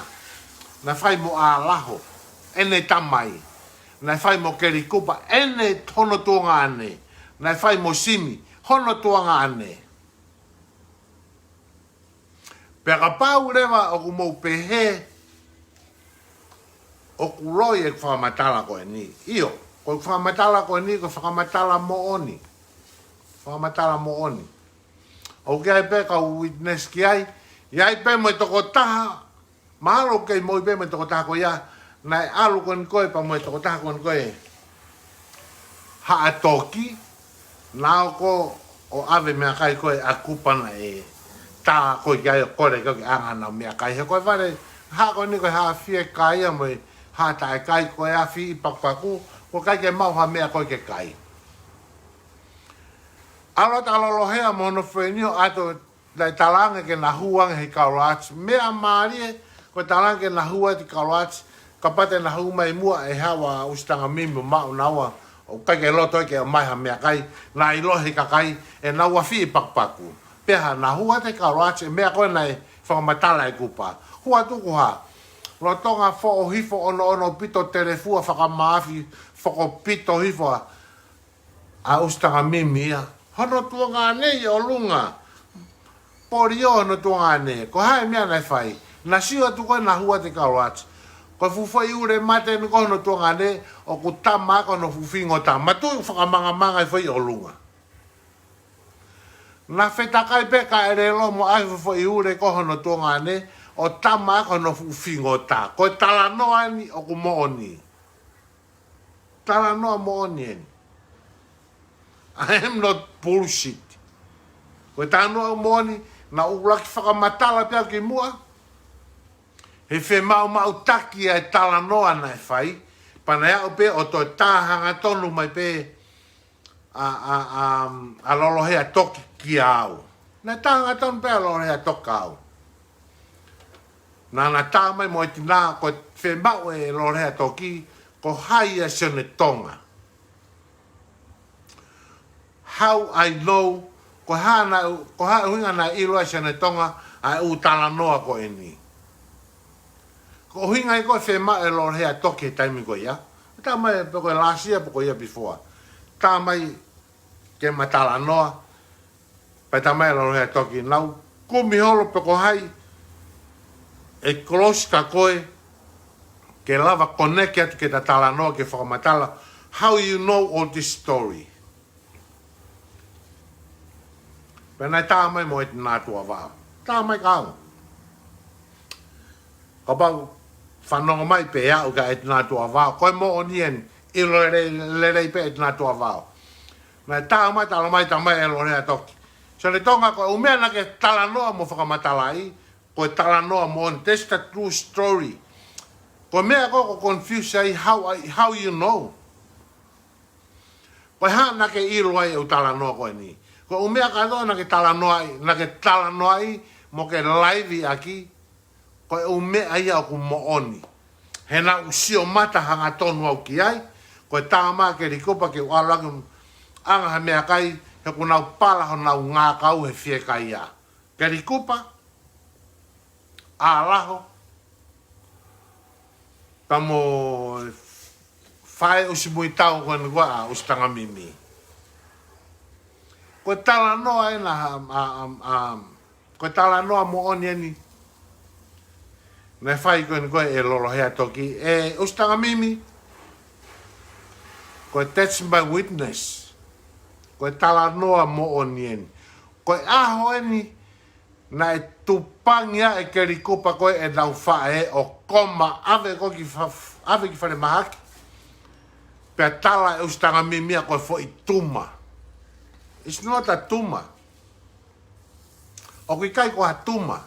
Naʻe fai mo ʻAlaho, ʻene tamai. Naʻe fai mo Kelikupa, ʻene hono tuongaʻane. Naʻe fai mo Simi, hono tuongaʻane. Pea kapau leva ʻoku mou pehē, ʻoku loi e fakamatala ko eni. ʻIo, ko e fakamatala ko eni, ko e fakamatala moʻoni. Fakamatala moʻoni. ʻOku ʻi ai pē kau witness ki ai, ʻi ai pē mo e tokotaha, mahalo kei moʻui pē mo e tokotaha ko ia, naʻe ʻalu ko eni ko ē pea mo e tokotaha ko eni ko ē Haʻatoki, naʻa ko ē ʻo ʻave meʻakai ko ē ʻa Kupa naʻe tā ko ē ki ai ʻo kole ko ē ke ʻange haʻanau meʻakai. He ko e vale, haʻa ko eni ko e haʻa fiekaia mo e haʻa taʻekai ko e afi ʻi pakupaku, ʻoku ʻikai ke maʻu ha meʻa ko ē ke kai. ʻAlu atu ʻa Lolohea mo hono fefine ʻo ʻalu atu, naʻe talaange ke na hū ange he Kalaati. Meʻa mālie, ko e talaange ke na hū atu he Kalaati, kapau te na hū mai muʻa ʻe haʻu ʻa ʻUsi Tangamimi ʻo maʻu naua, ʻoku ʻikai ke loto ke ʻomai ha meʻakai, naʻe ʻilo he kakai, ʻenau afi ʻi pakupaku. Pea na hū atu he Kalaati, meʻa ko ē naʻe fakamatala ʻe Kupa. Hū atu ko ha, lolotonga foʻohifo ʻonoʻono pito telefua fakamāfi, fokopito hifo ʻa ʻa ʻUsi Tangamimi ia. Hono tuongaʻane ʻi ʻolunga. Polio hono tuongaʻane. Ko e hā e meʻa naʻe fai? Na sio atu ko ē na hū atu he Kalaati. Ko e fuʻu foʻi ule mate eni ko hono tuongaʻane, ʻoku tama ko hono fuʻu fingota. Matu fakamangamanga ʻi foʻi ʻolunga. Na fetakai pē ka ʻelelo mo ʻai fuʻu foʻi ule ko hono tuongaʻane, ʻo tama ko hono fuʻu fingota. Ko e talanoa eni ʻoku moʻoni. Talanoa moʻoni eni. I am not bullshit. Ko e talanoa moʻoni, naʻa ku ʻuluaki fakamatala pē au ki muʻa. He fiemaʻumaʻutaki ʻa e talanoa naʻe fai, pea naʻe aʻu pē ʻo toe tā hangatonu mai pē ʻa, ʻa, ʻa, ʻa Lolohea toki kia au. Naʻe tā hangatonu pē ʻa Lolehetoki kia au. Naʻa na tā mai mo e tinā ko e fiemaʻu ʻe Lolehetoki ko hai ʻa Sione Tonga. How I know, ko e hā naʻe, ko e hā e ʻuhinga naʻe ʻilo ai ʻe Sione Tonga ʻa e ʻū talanoa ko eni. Ko e ʻuhinga ia ko e fiemaʻu ʻe Lolehetoki he taimi ko ia. Tā mai pe ko e last year pe ko e year before. Tā mai ke ma talanoa, pea tā mai ʻe Lolehetoki naʻa ku kumi holo pe ko hai ʻe close kia koe ke lava connect atu ke ta talanoa ke fakamatala how you know all this story. Pea naʻe tā mai mo e tinā tuʻa vao. Tā mai kia au. Kapau fanongo mai pē au kia e tinā tuʻa vao. Ko e moʻoni eni, ʻilo lelei, lelei pē e tinā tuʻa vao. Naʻe tā mai, tala mai, tā mai ʻe Lolehetoki. Sione Tonga, ko e ʻū meʻa naʻa ke talanoa mo fakamatalaʻi, ko e talanoa moʻoni, that's the true story. Ko e meʻa ko ē ʻoku confuse ai, how, I- how you know. Ko e hā naʻa ke ʻilo ai e ʻū talanoa ko eni. Ko e ʻū meʻa kātoa naʻa ke talanoaʻi, naʻa ke talanoaʻi mo ke live ʻaki, ko e ʻū meʻa ia ʻoku moʻoni. He naʻa ku sio mata hangatonu au ki ai, ko e tā mai ʻa Kelly Cooper ke u ʻalu ʻo ʻanga ha meʻakai, he kuo nau pala honau ngākau he fiekaia. Kelly Cooper, ʻAlaho, pea mo e faʻē ʻusi muitau ko eni ko ē ʻa ʻUsitanga Mimi. Ko e talanoa ena, um, um, um, ko e talanoa moʻoni eni naʻe fai ko eni ko ē ʻe Lolehetoki, ʻe ʻUsitanga Mimi. Ko e that's my witness. Ko e talanoa moʻoni eni. Ko e ʻaho eni naʻe tupangi ai ʻe Kelly Cooper ko ē ʻenau faʻē ʻo koma ʻave ko ē ki fa-, ʻave ki falemahaki. Pea tala ʻe ʻUsitanga Mimi ia ko e foʻi tuma. It's not a tumor. ʻOku ʻikai ko ha tuma.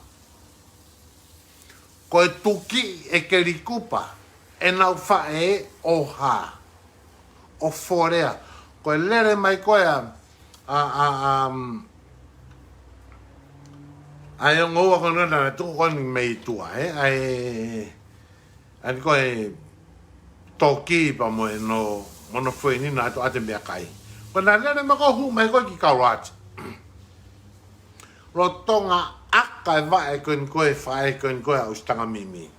Ko e tukiʻi ʻe Kelly Cooper ʻenau faʻē ʻo hā, ʻo folea. Ko e lele mai ko ē ʻa, ʻa, ʻa, um, ʻa e ongo ua ko ena naʻe tuku ko eni mei tuʻa, ē? ʻA e, ʻa eni ko e Toki pea mo hono, mo hono foʻi nina atu ʻa e meʻakai. Ko ena lele mai ko ē hū mai ko ē ki Kaulati. Lolotonga ʻaka e vaʻe ko eni ko ē, faʻē ko eni ko ē ʻa ʻUsitanga Mimi.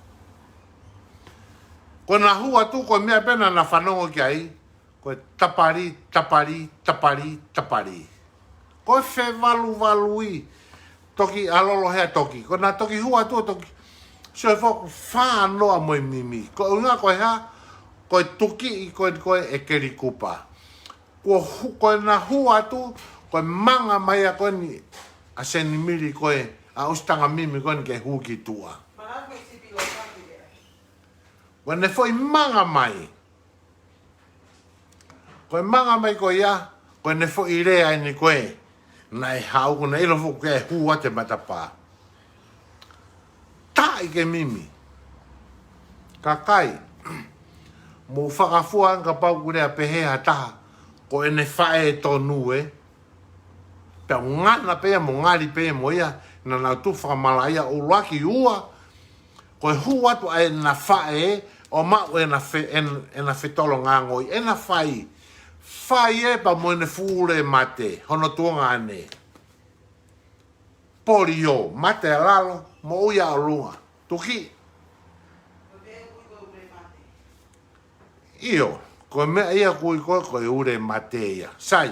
Ko ena hū atu ko e meʻa pē naʻa na fanongo ki ai, ko e tapali, tapali, tapali, tapali. Ko e fevaluvaluʻi, toki ʻa Lolehetoki. Ko ena toki hū atu ʻo toki sio foki fānoa mo e Mimi. Ko e ʻuhinga ko e hā, ko e tukiʻi ko eni ko ē ʻe Kelly Cooper. Ko hu-, ko ena hū atu, ko e manga mai ʻa ko eni ʻa Senimili ko ē, ʻa ʻUsitanga Mimi ko eni ke hū ki tuʻa. Ko ʻene foʻi manga mai. Ko e manga mai ko ia, ko ʻene foʻi lea eni ko ē. Naʻe haʻu ko ena ʻilo foki ke hū atu e matapā. Taʻi ke Mimi. Kakai. Mou fakafua ange kapau ʻoku lea pehē ha taha ko ʻene faʻē tonu ē. Pea ngana pē ia mo ngali pē ia mo ia, naʻa nau tuʻu fakamalaʻia ʻuluaki. Ua, ko e hū atu ʻa ʻena faʻē ʻo maʻu ʻena fe-, ʻen-, ʻena fetolonga ngoi, ʻena fai. Fai ē pea mo ʻene fuʻu ule mate, hono tuongaʻane. Polio, mate ʻa lalo, moʻui ʻa ʻolunga. Tuki. ʻIo, ko e meʻa ia ʻoku ui ko ē ko e ule mate ia. Sai.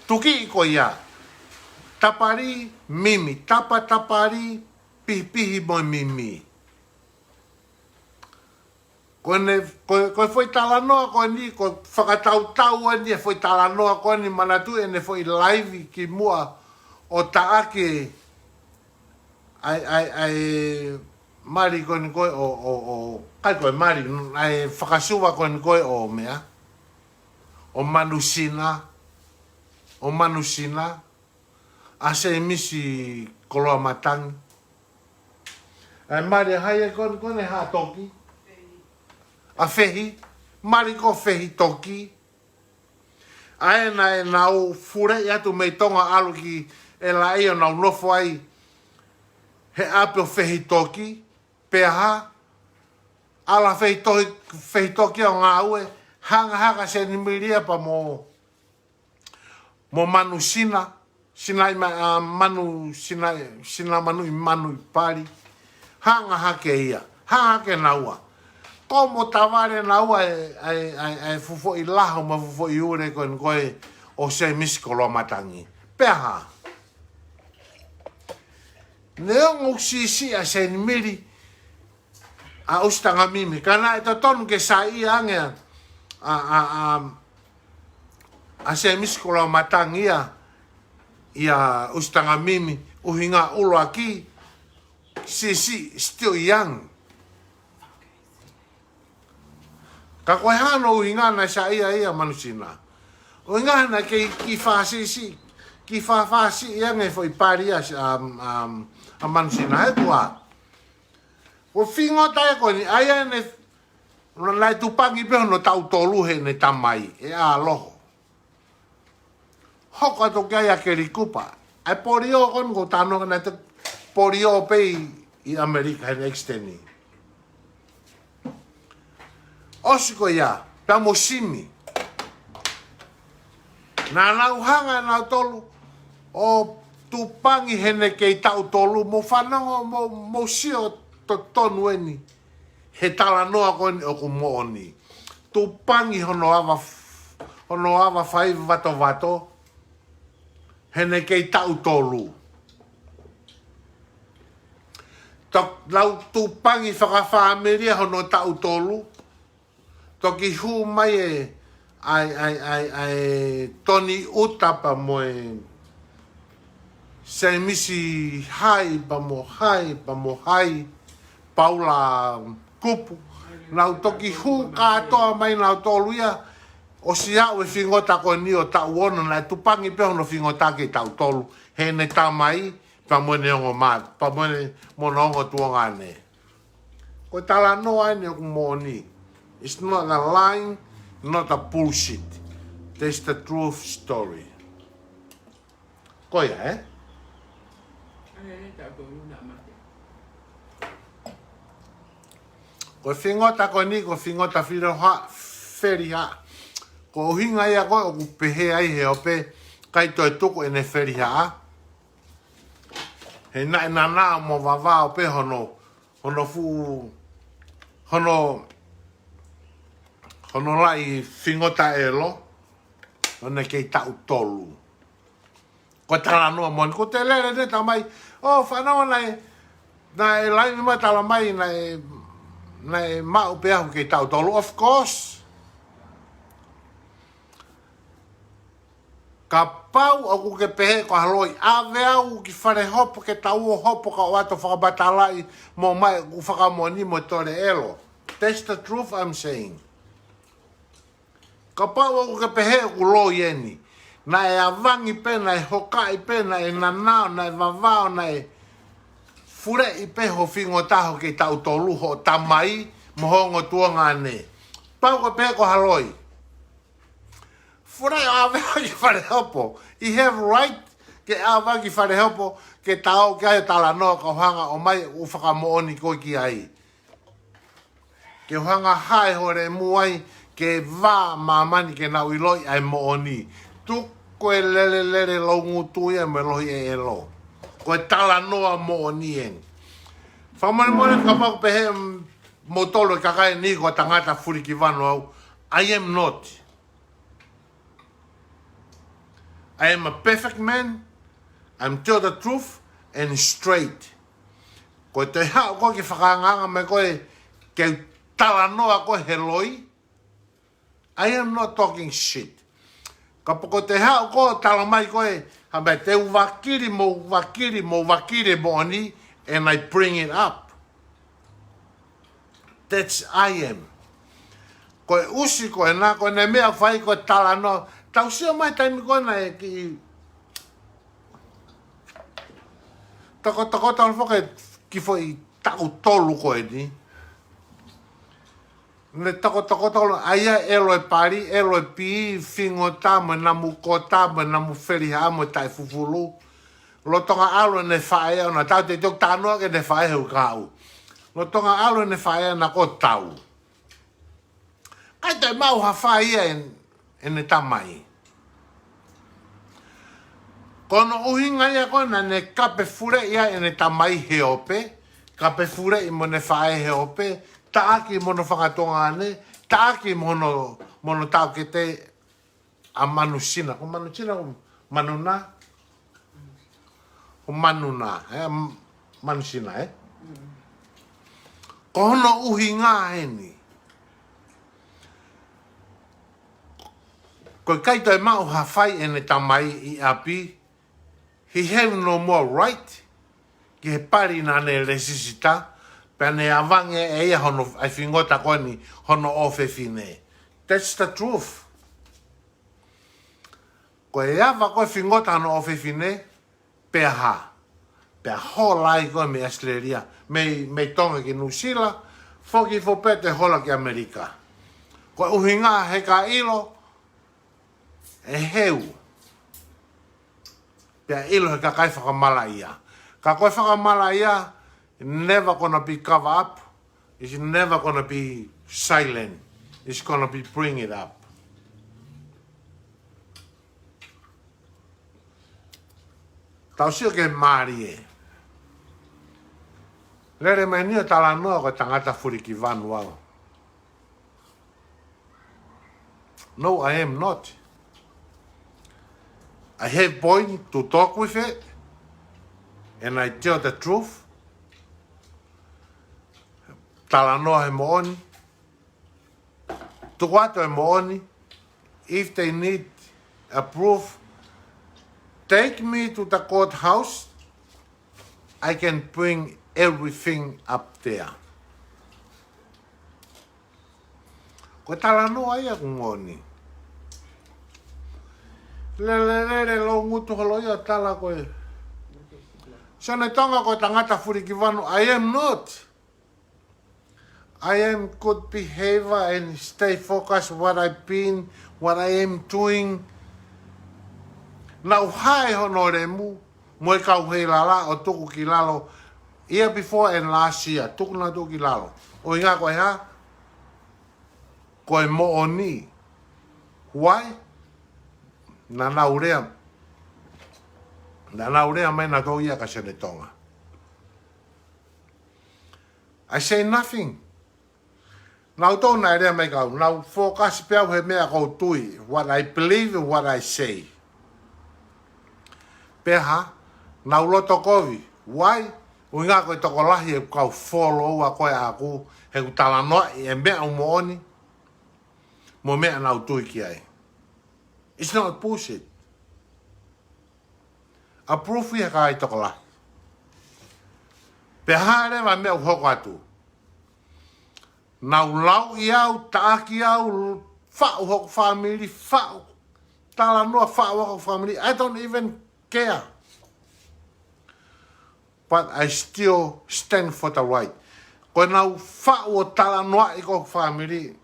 Tuki ko ia. Tapali, Mimi, tapa tapali, pihipihi mo e Mimi. Ko ʻene, ko, ko e foʻi talanoa ko eni, ko e fakatautau eni e foʻi talanoa ko eni, manatuʻi ʻene foʻi live kimuʻa ʻo taʻaki ʻa e, ʻa e, ʻa e mali ko eni ko ē ʻo, ʻo, ʻo, ʻikai ko e mali, ʻa e fakasuva ko eni ko ē ʻo meʻa, ʻo Manusina, ʻo Manusina, ʻa Semisi Koloamatangi. ʻA e mali ʻa hai ē ko eni, ko eni ʻa Toki? ʻA Fehi, mali ko Fehi Toki. ʻA ē naʻa, ʻenau fuleʻi atu mei Tonga ʻalu ki, ʻe laʻi ʻo nau nofo ai he ʻapi ʻo Fehitoki, pea hā, ʻalu ʻa Fehitoki, Fehitoki ʻo ngāue, hanga hake ʻa Seinimili ia pea mo, mo Manu Sina, Sina ʻi Ma-, ʻa, Manu Sina, Sina Manu ʻi Manu ʻi Pali, hanga hake ia, hanga hake naua. Ko mo tavale naua e, e, e, e fuʻu foʻi laho mo e fuʻu foʻi ule ko eni ko ē ʻo Semisi Koloamatangi. Pea hā? Neongo ʻoku siʻisiʻi ʻa Seinimili, ʻa ʻUsitangimimi, ka naʻe totonu ke saiʻia ange ʻa, ʻa, ʻa, ʻa, ʻa Semisi Koloamatangi ia, ʻia ʻUsitangimimi, ʻuhinga ʻuluaki, siʻisiʻi, still young. Ka ko e hā hono ʻuhinga naʻe saiʻia ai ʻa Manu Sina? ʻUhinga naʻe kei, kei fāsiʻisiʻi, kei fāfāsiʻi ange foʻi pali ʻa, ʻa, ʻa, ʻa Manu Sina, he kuo ʻa. Ko e fingota ia ko eni, ʻa ia ʻene, naʻe tupangi pē hono taʻu tolu heʻene tamai, ʻe ʻAloho. Hoko atu ki ai ʻa Keli Kupa. ʻA e polio ko eni ʻoku ou talanoa ki ai, naʻe toe polio pē ʻi, ʻi ʻAmelika heʻene ʻekisiteni. ʻOsi ko ia, pea mo Simi. Naʻa nau hanga ʻe nautolu ʻo tupangi heʻene kei taʻu tolu, mou fanongo, mou, mou sio totonu eni he talanoa ko eni ʻoku moʻoni. Tupangi hono ava f-, hono ava fai vatovato heʻene kei taʻu tolu. Tok-, nau tupangi fakafāmili ia hono taʻu tolu. Toki hū mai e, ʻa e, ʻa e, ʻa e, ʻa e Toni ʻUta pea mo e Semisi hai, pea mo hai, pea mo hai, Paula Kupu. Nau toki hū kātoa mai nautolu ia, ʻosi aʻu e fingota ko eni ʻo taʻu ono, naʻe tupangi pē hono fingota kei taʻu tolu heʻene tamai, pea mo ʻene ongo mā-, pea mo ʻene, mo hono ongo tuongaʻane. Ko e talanoa eni ʻoku moʻoni. It's not a lying, not a bullshit. That's the truth story. Ko ia, ē? Ko e fingota ko eni, ko e fingota Feliha-, Felihaʻa. Ko e ʻuhinga ia ko ē ʻoku pehē ai he ope, ʻikai toe tuku ʻene Felihaʻa. He naʻe nanao mo vavao pē hono, hono fuʻu, hono, hono laʻi fingota ʻelo, ʻo ne kei taʻu tolu. Ko e talanoa moʻoni, ko e lele ʻene tamai, ʻo fanongo naʻe, naʻe laimi mai talamai naʻe, naʻe maʻu pē au kei taʻu tolu, of course. Kapau ʻoku ke pehē ko ha loi, ʻave au ki fale hopo ke tau ō hopo ka ʻoatu fakamatalaʻi mo mai ʻoku fakamoʻoni mo tole ʻelo. That's the truth I'm saying. Kapau ʻoku ke pehē ʻoku loi eni. Naʻe avangi pē, naʻe hokaʻi pē, naʻe nanao, naʻe vavao, naʻe fuleʻi pē ho fingota hoʻo kei taʻu tolu, hoʻo tamai, mo ho ongo tuongaʻane. Pau ke pehē ko ha loi. Fuleʻi ʻo ʻave ki fale hopo. You have right ke ʻave ki fale hopo, ke tau ki ai talanoa ka hanga ʻo mai ʻo fakamoʻoni koe ki ai. Ke hanga hae ho lemu ai, ke vā māmani ke nau ʻiloʻi ʻa e moʻoni. Tuku e lele lele lau ngutu ia mo e lohi ʻelo. Ko e talanoa moʻoni eni. Fakamolemole kapau pehē, mm, moutolu e kakai ni ko e tangata fulikivanu au. I am not. I am a perfect man. I'm tell the truth and straight. Ko e toe haʻu koe ke fakaangaanga mai koe ke talanoa koe he loi. I am not talking shit. Kapau ko e toe haʻu koe talamai koe, ha meʻa te u vakili, mo vakili, mo vakili moʻoni, and I bring it up. That's I am. Ko e ʻusi ko ena, ko ʻene meʻa fai ko e talanoa. Tau sio mai taimi ko ena e ki tokotoko tau foke ki foʻi taʻu tolu ko eni. Ne tokotoko tolu, ʻa ia ʻelo e pali, ʻelo e pī, fingota mo e namu kota, mo e namu Felihaʻa, mo e taʻefufulu. Lolotonga ʻalu ʻene faʻē, ʻo na tau te toki talanoa ki heʻene faʻē he ʻuhinga ʻoku. Lolotonga ʻalu ʻene faʻē naʻa ko tau. ʻIkai toe maʻu ha fai ia ʻene, ʻene tamai. Ko hono ʻuhinga ia ko ē naʻa ne kape fuleʻi ai ʻene tamai he ope, kape fuleʻi mo ʻene faʻē he ope, taʻaki mo hono fanga tuongaʻane, taʻaki mo hono, mo hono taʻokete, ʻa Manusina, ko Manusina, ko Manuna, ko Manuna, ē, M-, Manusina, ē? Ko hono ʻuhinga eni. Ko e ʻikai toe maʻu ha fai ʻene tamai ʻi ʻapi, he have no more right ki he pali naʻa ne lēsisita, pea ne ʻave ange ʻe ia hono, ʻa e fingota ko eni, hono ʻofefine. That's the truth. Ko e ʻave ko ē fingota hono ʻofefine, pea hā. Pea hola ai ko ē mei ʻAositelēlia, mei, mei Tonga ki Nuʻusila, foki foki pē ʻo hola ki ʻAmelika. Ko e ʻuhinga he ka ʻilo, ʻe heu. Pea ʻilo he kakai fakamalaʻia. Ka ko e fakamalaʻia, never gonna be cover up. It's never gonna be silent. It's gonna be bring it up. Tau sio ki he mālie. Lele mai eni ʻo talanoa ko e tangata fulikivanu au. No, I am not. I have point to talk with it, and I tell the truth. Talanoa he moʻoni. Tuku atu e moʻoni. If they need a proof, take me to the courthouse. I can bring everything up there. Ko e talanoa ia ʻoku moʻoni. Lele, lele, loungutu holo ia tala ko ē. Sione Tonga ko e tangata fulikivanu, I am not. I am good behavior and stay focused what I've been, what I am doing. Naʻu hae hono lemu, mo e kau heilala ʻo tuku ki lalo. Year before and last year, tuku naʻa tuku ki lalo. ʻUhinga ko e hā? Ko e moʻoni. Why? Naʻa nau lea. Naʻa nau lea mai naʻa tau ia ka Sione Tonga. I say nothing. Naʻa tau naʻe lea mai kau, naʻa u focus pē au he meʻa ʻoku ou tui, what I believe, what I say. Pea hā, naʻa u loto kovi, why? ʻUhinga ko e tokolahi ʻeku kau follow ʻa ko ē ʻaʻaku, he ʻoku talanoaʻi e meʻa ʻoku moʻoni, mo e meʻa naʻa u tui ki ai. It's not bullshit. ʻA proof ia ka ai tokolahi. Pea hā leva meʻa ʻoku hoko atu. Naʻa u lauʻi au, taʻaki au, faʻu hoku family, faʻu talanoa, faʻu hoku family. I don't even care. But I still stand for the right. Ko e naʻa u faʻu ʻo talanoaʻi ko e family.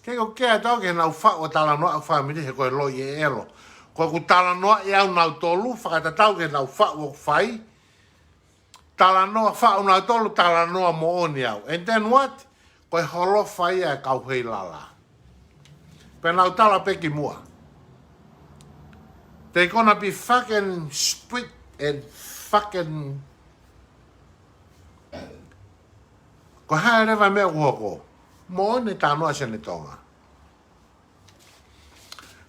Ke ko ke atau ke naʻa u faʻu ʻo talanoaʻi ko e family he ko e loi e elo. Ko ʻeku talanoaʻi au nautolu, fakatatau ke naʻa u faʻu ʻo fai. Talanoa faʻu nautolu, talanoa moʻoni au. And then what? Ko e holofa ia e kau heilala. Pea naʻa u tala pē ki muʻa. They gonna be fucking split and fucking. Ko e hā leva meʻa ʻoku hoko. Moʻoni talanoa Sione Tonga.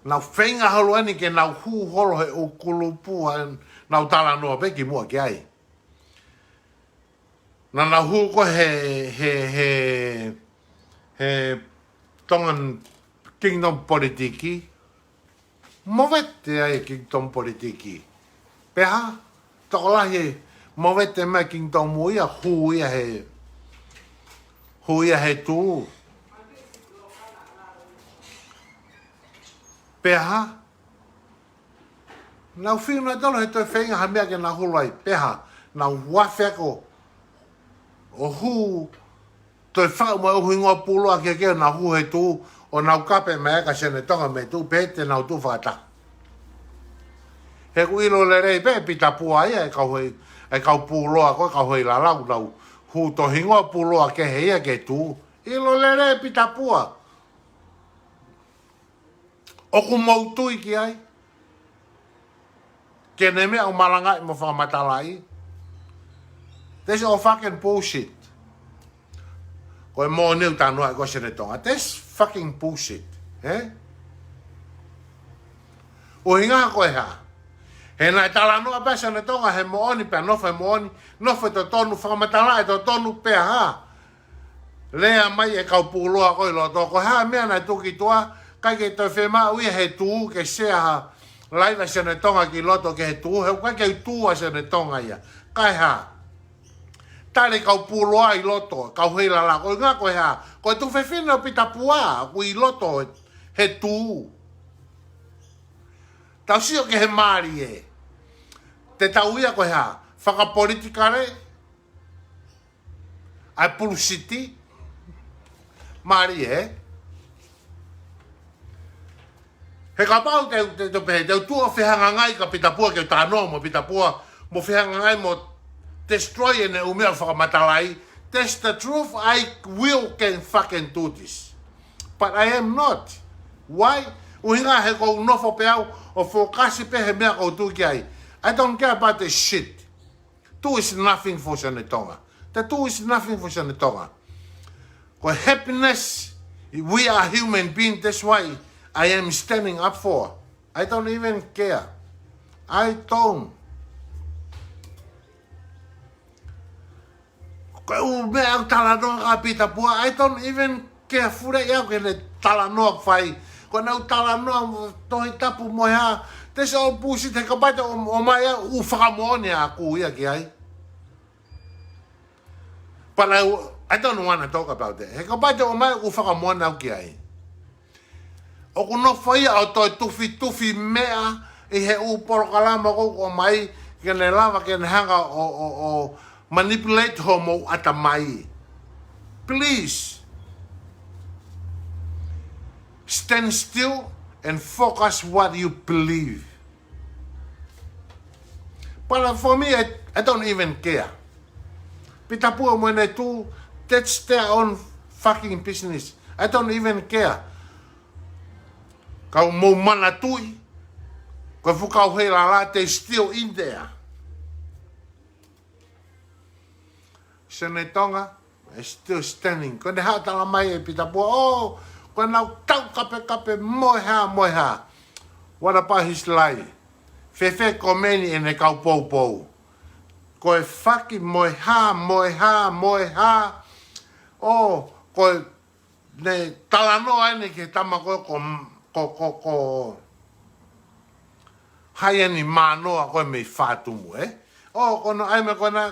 Naʻa u feinga holo eni ke naʻa u hū holo he ʻū kulupu ʻa naʻa u talanoa pē ki muʻa ki ai. Naʻa nau hū ko ē he, he, he, he Tongan Kingdom politiki. Movete ai e Kingdom politiki. Pea hā, tokolahi e movete mai Kingdom ia, hū ia he, hū ia he tū. Pea hā, nau fiu nautolu he toe feinga ha meʻa ke nau hulu ai. Pea hā, nau huafe ako ʻo hū, toe faʻu mai ʻo hingoa pulu ʻaki ake ʻo nau hū he tū, ʻo nau kape mai ʻa e ka Sione Tonga mei tuʻa pē te nau tuʻu fakataha. He ʻoku ʻilo lelei pē ʻe Pita Pua ia ʻa e kau hei, ʻa e kau puloa ko ē, kau hei lala ʻoku nau hū tohi hingoa puloa kehe ia ke tū. ʻIlo lelei ʻe Pita Pua. ʻOku mou tui ki ai? Ke ne meʻa ʻo malangaʻi mo fakamatalaʻi? That's all fucking bullshit. Ko e moʻoni ʻoku talanoa ko ē Senetong. That's fucking bullshit. He? ʻUhinga ko e hā? He naʻe talanoa pē Senetong he moʻoni pea nofo he moʻoni, nofo he totonu, fakamatalaʻi he totonu pea hā? Lea mai e kau puloa ko ē ʻi loto, ko e hā e meʻa naʻe tuku ki tuʻa, ʻikai ke toe fiemaʻu ia he tū, ke sea ha live ʻa Senetong ki loto ki he tū, he ʻoku ʻikai ke tū ʻa Senetong ia. Kae hā? Tali kau puloa ʻi loto, kau hei lala, ko e ʻuhinga ko e hā? Ko e tuofefine ʻo Pita Pua, ʻoku ʻi loto he tū. Tau sio ki he mālie. Te tau ia ko e hā? Fakapolitikale, ʻa e pulusiti, mālie. He kapau te, te, te pehē, te u tuʻu ʻo fehangahangai kia Pita Pua, ke u talanoa mo Pita Pua, mo fehangahangai mo destroy ʻene ʻū meʻa fakamatalaʻi. That's the truth, I will can fucking do this. But I am not. Why? ʻUhinga he ʻoku ou nofo pē au ʻo fokasi pē he meʻa ʻoku ou tui ki ai. I don't care about this shit. Tū is nothing for Senetong. The tū is nothing for Senetong. Ko e happiness, we are human being, that's why I am standing up for. I don't even care. I don't. Ko e ʻū meʻa ʻoku talanoa kia Pita Pua, I don't even care fully au ki heʻene talanoa ʻoku fai. Ko ʻenau talanoa mo Tohi Tapu mo e hā, that's all bullshit, he kapau te ʻo, ʻomai ʻa e ʻū fakamoʻoni ʻaʻaku ia ki ai. But I, I don't wanna talk about that. He kapau te ʻomai ʻū fakamoʻoni ʻaʻaku ki ai, ʻoku nofo ia ʻo toe tufitufi meʻa ʻi he ʻū polokalama ʻoku ʻomai ke ne lava ke ne hanga ʻo, ʻo, ʻo manipulate homou ʻatamai. Please stand still and focus what you believe. But for me, I, I don't even care. Pita Pua mo ʻene tū, that's their own fucking business. I don't even care. Ka mou manatuʻi, ko e fuʻu kau hei lala, they still in there. Senetong is still standing. Ko ʻene haʻu ʻo tala mai ʻe Pita Pua, oh, ko ʻenau tau kapekape mo e hā, mo e hā. What about his life? Fēfē ko eni ʻene kau poupou? Ko e faki mo e hā, mo e hā, mo e hā. Oh, ko e ne talanoa eni ki he tama ko, ko, ko, ko, ko Haiani Manoa ko ē mei Fatumu, ē? ʻO ko hono ʻai mai ko ena,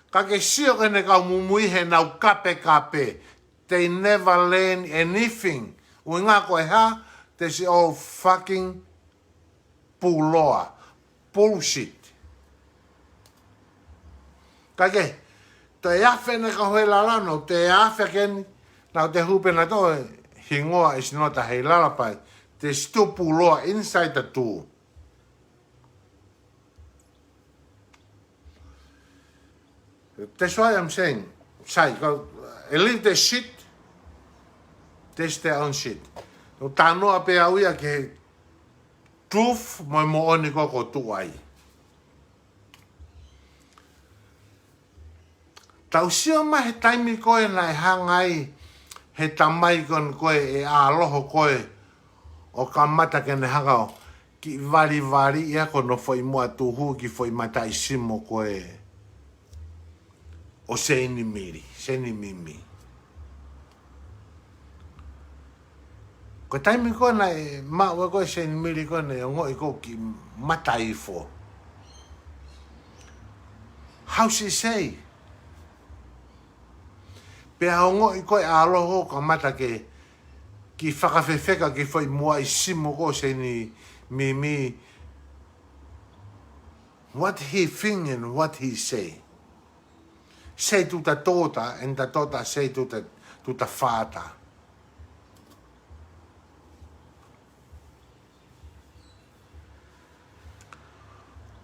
ka ke sio ki heʻene kau muimui heʻenau kapekape. They never learn anything. ʻUhinga ko e hā, that's all fucking puloa. Bullshit. Ka ke, toe afe ʻene kau hei lala, nau toe afe ʻaki eni, nau toe hū pē nautolu he hingoa is not a hei lala pē. There's still puloa inside the tū. That's why I'm saying, sai, kau, eh, leave the shit, that's their own shit. Nau talanoa pē au ia ki he truth mo e moʻoni ko ē ʻoku tuʻu ai. Tau sio mai he taimi ko ē naʻe hanga ai he tamai ko eni ko ē ʻe ʻAloho ko ē ʻo kamata ke ne hanga ʻo kiʻi valivali ia ko hono foʻi muʻa tuhu ki he foʻi mataʻi simo ko ē ʻo Seinimili, Seinimimi. Ko e taimi ko ē naʻe maʻu ai ko ē Seinimili ko ē naʻe ongoʻi ko ē kiʻi mataʻifo. How's he say? Pea ongoʻi ko ē ʻAloho kamata ke kiʻi fakafefeka ki he foʻi muʻa ʻi simo ko ē Seinimimi. What he think and what he say. Sei tuta tota, and the tota sei tuta, tuta fata.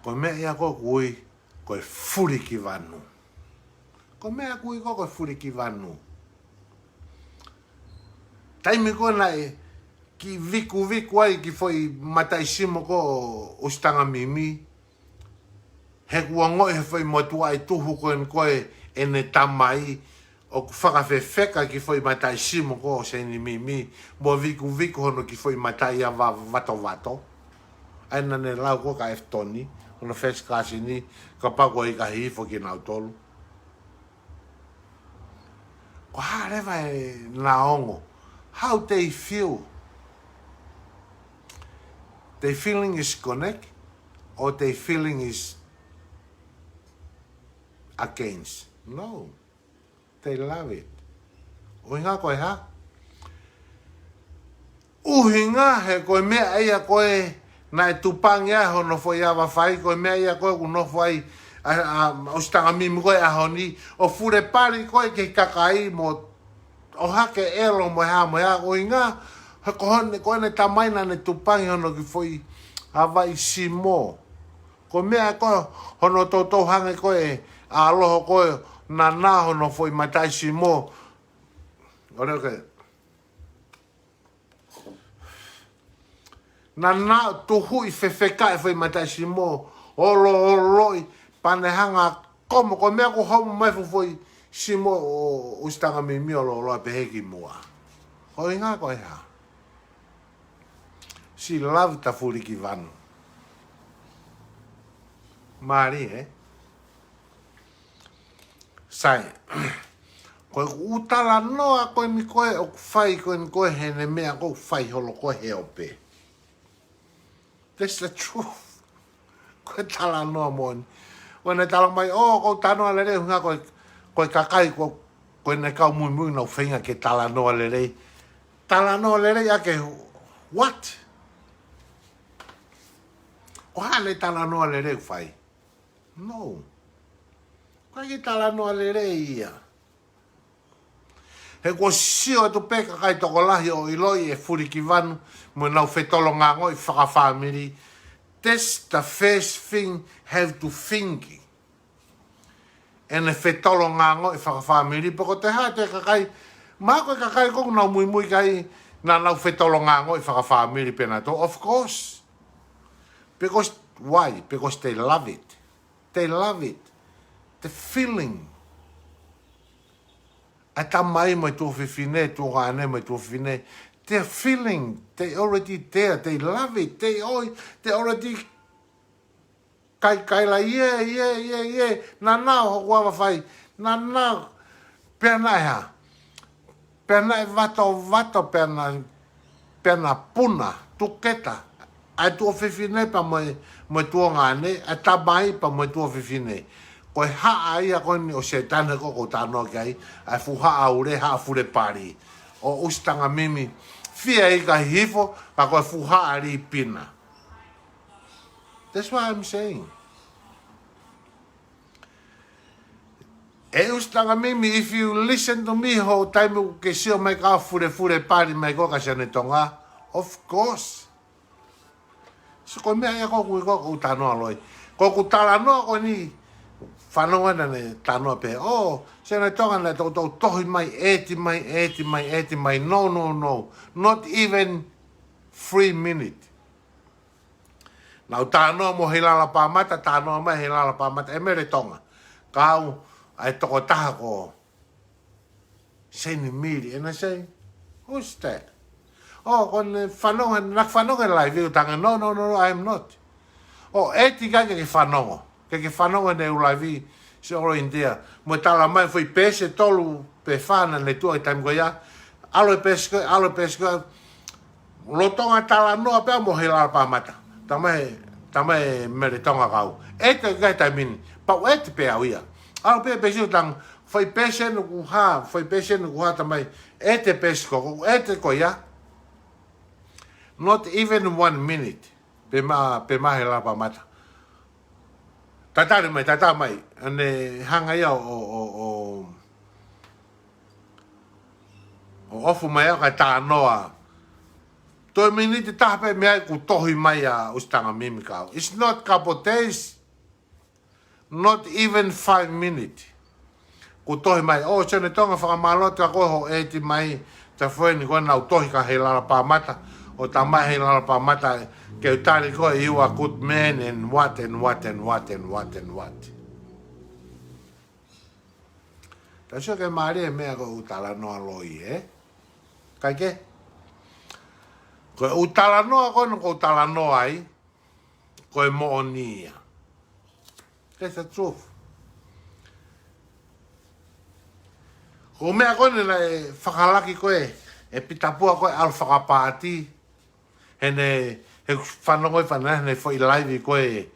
Ko e meʻa ia ko ē ʻoku ui ko e fulikivanu. Ko e meʻa ʻoku ui ko ē ko e fulikivanu. Taimi ko ē naʻe kiʻi vikuviku ai ki he foʻi mataʻisimo ko ē ʻo ʻUsitangimimi, he kuo ongoʻi he foʻi motuʻaituhu ko eni ko ē ʻene tamai ʻoku fakafefeka ki he foʻi mataʻisimo ko ē ʻo Seinimimi, mo vikuviku hono kiʻi foʻi mataʻi ia va-, vatovato. ʻA ia naʻa ne lau ko ē kia Efitoni, hono first cousin, kapau ko e ʻikai hifo kinautolu. Ko e hā leva ʻena ongo? How they feel? They feeling is connect or they feeling is against? No. They love it. ʻUhinga ko e hā? ʻUhinga he ko e meʻa ia ko ē naʻe tupangi ai hono foʻi ava fai, ko e meʻa ia ko ē ʻoku nofo ai ʻa, ʻa, ʻa ʻUsitangimimi ko ē ʻaho ni, ʻo fulepali ko ē ki he kakai mo ʻohake ʻelo mo e hā mo e hā. ʻUhinga he ko hono, ko ʻene tamai naʻa ne tupangi hono kiʻi foʻi ava ʻi simo. Ko e meʻa ko ē hono toutou hangē ko e ʻaloho ko ē naʻa na hono foʻi mataʻisimo. ʻOle ke. Naʻa na tuhuʻi fefeka e foʻi mataʻisimo, olooloʻi, pea ne hanga komo, ko e meʻa ko homo mai fuʻu foʻi simo ʻo, ʻo ʻUsitangimimi olooloa pehē ki muʻa. Ko e ʻuhinga ko e hā? She love the fulikivanu. Mālie, ē? Sai. Ko e ʻū talanoa ko eni ko ē ʻoku fai ko eni ko ē heʻene meʻa ko ē ʻoku fai holo ko ē he ope. That's the truth. Ko e talanoa moʻoni. Ko ʻene talamai, ʻō, ʻoku ou talanoa lelei, ʻuhinga ko e, ko e kakai ko, ko ʻene kau muimui naʻa nau feinga ke talanoa lelei. Talanoa lelei ʻaki e what? Ko e hā ʻene talanoa lelei ʻoku fai? No. Ko e kiʻi talanoa lelei ia. He kuo sio atu pē kakai tokolahi ʻo ʻiloʻi e fulikivanu mo ʻenau fetolongaʻangoʻi fakafāmili. That's the first thing have to think. ʻEne fetolongaʻangoʻi fakafāmili, pe ko e hā e kakai, mahalo ko e kakai ko ē ʻoku nau muimui ki ai naʻa nau fetolongaʻangoʻi fakafāmili pē nautolu, of course. Because, why? Because they love it. They love it. The feeling. ʻA e tamai mo e tuofefine, tuongaʻane mo e tuofefine. They're feeling. They already there. They love it. They al-, they already kaikaila, ʻie, ʻie, ʻie, ʻie. Naʻa na ʻo hoku ava fai. Naʻa na, pea naʻe hā? Pea naʻe vatovato, pea na, pea na puna, tuketa. ʻA e tuofefine pea mo e, mo e tuongaʻane, ʻa e tamai pea mo e tuofefine. Ko e haʻa ia ko eni ʻo Sētane ko ē ʻoku ou talanoa ki ai, ʻa e fuʻu haʻa ule, haʻa fulepali ʻo ʻUsitangimimi. Fie ʻikai hifo, ka ko e fuʻu haʻa lipina. That's what I'm saying. ʻE ʻUsitangimimi, if you listen to me, he taimi ʻoku ke sio mai ka fulefulepali mai ko ē kia Sione Tonga, of course. So ko e meʻa ia ko ē ʻoku, ko ē ʻoku ou talanoa loi. Ko ʻeku talanoa ko eni, fanongo naʻa ne talanoa pē, ʻō, Sione Tonga naʻe toutou tohi mai, ʻeti mai, ʻeti mai, ʻeti mai. No, no, no. Not even three minute. Naʻa ku talanoa mo Heilala Pāmata, talanoa mai Heilala Pāmata, ʻe Mele Tonga. Kau, ʻa e tokotaha ko Seinimili, and I say, "Who's that?" ʻŌ, ko ʻene fanongo, naʻa ku fanongo he live, ʻo talaange, "No, no, no, no, I am not." ʻŌ, ʻeti ka ke ke fanongo. Ke ke fanongo he live, si olo India. Mo talamai foʻi peesi ʻe tolu pe fā naʻa ne tuʻu he taimi ko ia. ʻAlu e peesi ko ē, ʻalu e peesi ko ē. Lolotonga talanoa pē mo Heilala Pāmata. Talamai, talamai Mele Tonga kau. ʻEte ka he taimi ni. Pau ʻete pē au ia. ʻAlu pē peesi ʻo talaange, foʻi peesi ʻeni ʻoku hā, foʻi peesi ʻeni ʻoku hā talamai. ʻEte peesi ko, ʻete ko ia. Not even one minute. Pea ma, pea ma Heilala Pāmata. Tatali mai, tatali mai. ʻAne hanga ia ʻo, ʻo, ʻo, ʻo ʻofu mai au kae talanoa. Toe miniti taha pē mei ai kuo tohi mai ʻa ʻUsitangimimi kau. It's not couple days. Not even five minutes. Kuo tohi mai, "Oh, Sione Tonga, fakamālō atu kia koe hoʻo ʻeti mai, ta foeni ko ena ʻoku tohi kia Heilala Pāmata, ʻo ta mai Heilala Pāmata, ke u tali koe, you are good man, and what, and what, and what, and what, and what." Tau sio ke mālie e meʻa ko ʻeku talanoa loi, ē? Kae kehe? Ko ʻeku talanoa ko ena ʻoku ou talanoa ai, ko e moʻoni ia. That's the truth. Ko e meʻa ko ena naʻe fakalaki ko ē ʻe Pita Pua ko ē ʻalu fakapaati, heʻene, he fanongo ʻi fana, heʻene foʻi live ko ē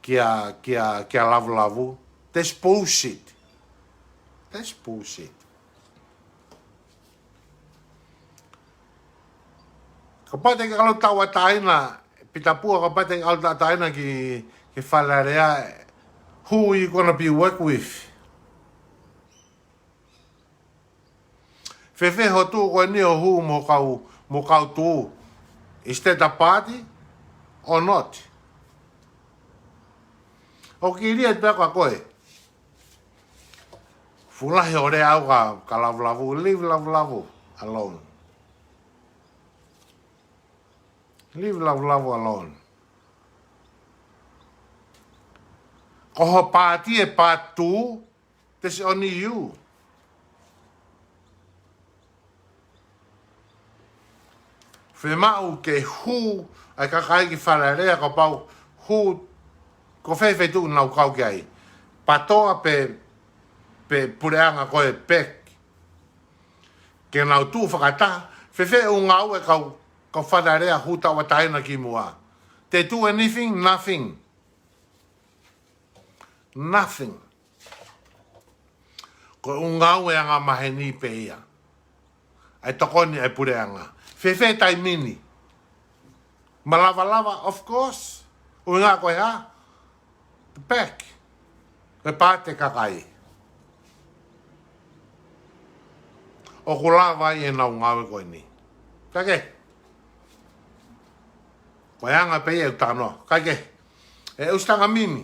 kia, kia, kia Lavulavu. That's bullshit. That's bullshit. Kapau te ke ʻalu tauʻatāina, Pita Pua, kapau te ke ʻalu tauʻatāina ki, ki Fale Alea, who you gonna be work with? Fēfē hoʻo tuʻu ko eni ʻo hū mo e kau, mo e kau tuʻu? Is that a party or not? ʻOku kilia pē kia koe. Fuʻu lahi hoʻo lea ʻau kia, kia Lavulavu, leave Lavulavu alone. Leave Lavulavu alone. Ko ho paati ʻe part two, that's only you. Fiemaʻu ke hū ʻa e kakai ki Fale Alea, kapau hū, ko fē feituʻu ʻoku nau kau ki ai? PATOA pe, pe puleʻanga ko ē PAC. Ke nau tuʻu fakataha, fēfē ʻū ngāue ʻa e kau, kau Fale Alea hū tauʻatāina ki muʻa? They do anything? Nothing. Nothing. Ko e ʻū ngāue angamaheni pē ia ʻa e tokoni ʻa e puleʻanga. Fēfē taimi ni? Malava lava, of course. ʻUhinga ko e hā? PAC. Ko e paati ʻa e kakai. ʻOku lava ai ʻenau ngāue ko eni. Kae kehe? Ko e anga pē ia ʻeku talanoa. Kae kehe? ʻE ʻusi tanga mimi.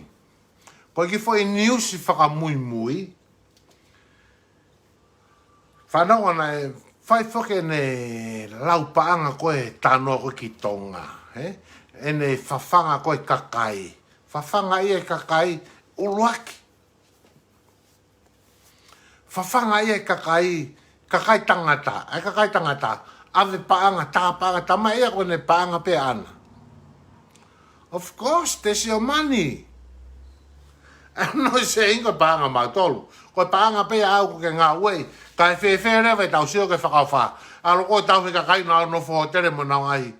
Ko e kiʻi foʻi niusi fakamuimui. Fanongo naʻe fai foki ʻene lau paʻanga ko ē talanoa ko ē ki Tonga, ē? ʻEne fafanga ko ē kakai. Fafanga ia e kakai ʻuluaki. Fafanga ia e kakai, kakai tangata, ʻa e kakai tangata, ʻave paʻanga, tā paʻanga, tā mai ia ko ʻene paʻanga pē ʻaʻana. Of course, that's your money. I'm not saying ko e paʻanga mautolu. Ko e paʻanga pē ʻaʻau ʻoku ke ngāueʻi. Kae fēfē leva ʻetau sio ki he fakaʻofa? ʻAlu ʻo tauhi e kakai ʻoku nau nofo hōtele mo ʻenau ngaahi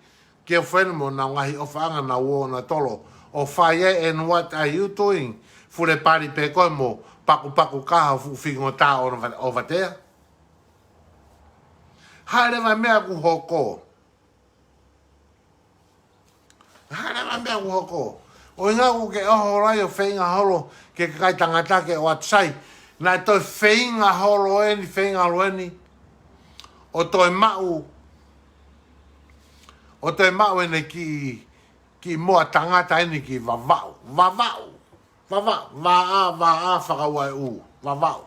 kiʻi foʻi mo ʻenau ngaahi ʻofaʻanga naʻa nau ō ʻo nau tolo ʻo fai ai, and what are you doing? Fule pali pē koe mo pakupaku kaha ʻo fuʻu fingotā ʻo nau va-, ʻo vatea. Hā leva e meʻa ʻoku hoko? Hā leva e meʻa ʻoku hoko? ʻUhinga ʻoku ke ʻoho holo ai ʻo feinga holo ki he kakai tangata ke ʻoatu sai. Naʻe toe feinga holo eni, feinga holo eni ʻo toe maʻu, ʻo toe maʻu ʻene kiʻi, kiʻi moa tangata eni ki Vavaʻu. Vavaʻu. Vavaʻu. Vā ʻā, vā ʻā, fakaua e ʻū. Vavaʻu.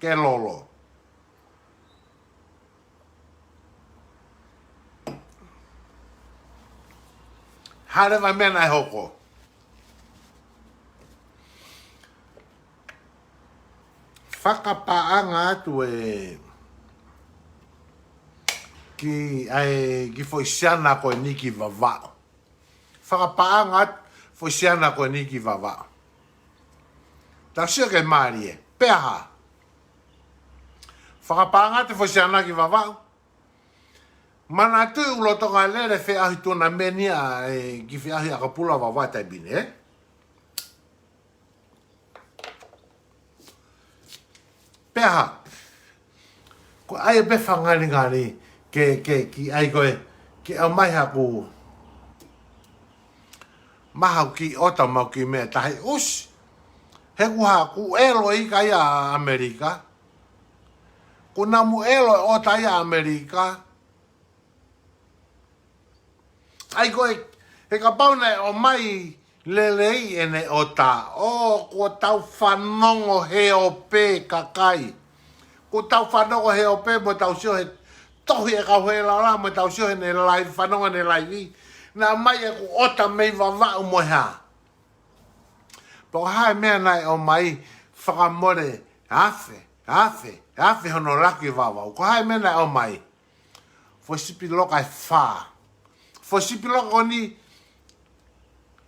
Ke lolo. Hā leva e meʻa naʻe hoko? Fakapaʻanga atu e kiʻi, ʻa e kiʻi foʻi siana ko eni ki Vavaʻu. Fakapaʻanga atu foʻi siana ko eni ki Vavaʻu. Tau sio ke mālie. Pea hā? Fakapaʻanga atu foʻi siana ki Vavaʻu. Manatuʻi ʻoku lolotonga lele e feʻauhi tunameni ʻa e kiʻi feʻauhi ʻakapulu ʻa Vavaʻu taimi ni, ē? Pea hā? Ko e ʻai pē fakangalingali ke, ke, kiʻi ʻai ko ē, ke ʻomai haku, mai haku kiʻi ʻota mo haku kiʻi meʻa tahi ʻusi. He kuo hā, kuo ʻelo ʻe he kakai ʻa ʻAmelika. Kuo nau ʻelo e ʻota ia ʻa ʻAmelika. ʻAi ko ē, he kapau naʻe ʻomai Lelei ʻene ʻota, ʻo kuo tau fanongo he ope kakai. Kuo tau fanongo he ope mo tau sio he tohi ʻa e kau Hēlala mo tau sio heʻene laivi, fanongo heʻene laivi. Naʻe ʻomai ʻeku ʻota mei Vavaʻu mo e hā. Pea ko e hā e meʻa naʻe ʻomai fakamole afe, afe, afe hono laku ʻi Vavaʻu. Ko e hā e meʻa naʻe ʻomai. Foʻi sipi loka ʻe fā. Foʻi sipi loka ko eni,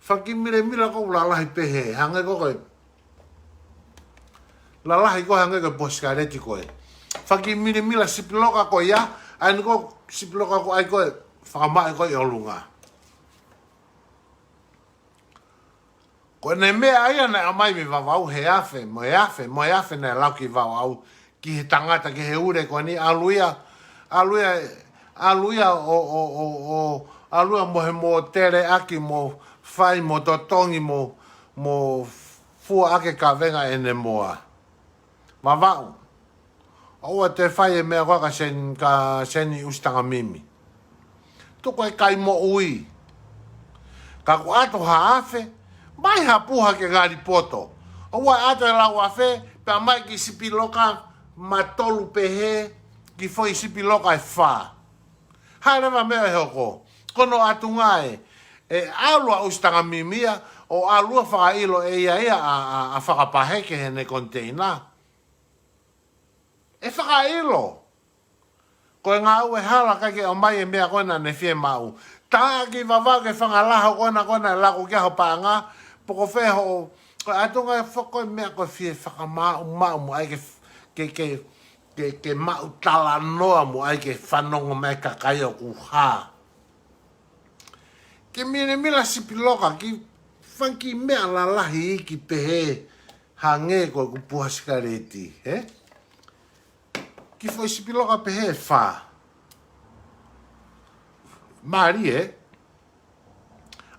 fanga kiʻi milemila ko ē lalahi pehē, hangē ko ē ko e. Lalahi ko ē hangē ko e puha sikaleti ko ē. Fanga kiʻi milemila sipi loka ko ia, ʻa eni ko e sipi loka ko ē ʻai ko ē, fakamaʻi ko ē ʻi ʻolunga. Ko ʻene meʻa ia naʻe ʻomai mei Vavaʻu he afe, mo e afe, mo e afe naʻe laku ʻi Vavaʻu ki he tangata, ki he ule ko eni, ʻalu ia, ʻalu ia, ʻalu ia ʻo, ʻo, ʻo, ʻo, ʻalu ia mo e mōtele ʻaki mo fai mo totongi mo, mo fua ʻaki e kavenga ʻene moa. Vavaʻu. ʻOua te fai e meʻa ko ē ka Sen-, ka Seni ʻUsitangimimi. Tuku e kai moʻui. Ka kuo ʻoatu ha afe, mai ha puha ke ngali poto. ʻOua ʻe ʻoatu e lau afe, pea mai ki sipi loka matolu pehē, ki foʻi sipi loka ʻe fā. Hā leva meʻa ʻe hoko. Ko hono ʻuhinga ē, ʻe ʻalu ʻa ʻUsitangimimi ia, ʻo ʻalu ʻo fakaʻilo ʻe ia ia ʻa, ʻa, ʻa Fakapaheke heʻene koniteina. ʻE fakaʻilo. Ko e ngāue hala ʻikai ke ʻomai e meʻa ko ē naʻa ne fiemaʻu. Taʻaki Vavaʻu ki he fanga laho ko ena ko ena ʻe laku ki ai ho paʻanga, pe ko fē hoʻo, ko e ʻuhinga ē foki ko e meʻa ko e fie fakamaʻumaʻu mo ʻai ke, ke, ke, ke, ke maʻu talanoa mo ʻai ke fanongo mai kakai ʻoku hā. Ke milemila sipi loka, ke fanga kiʻi meʻa lalahi iiki pehē hangē ko ʻeku puha sikaleti, hē? Ki foʻi sipi loka pehē ʻe fā. Mālie, ē?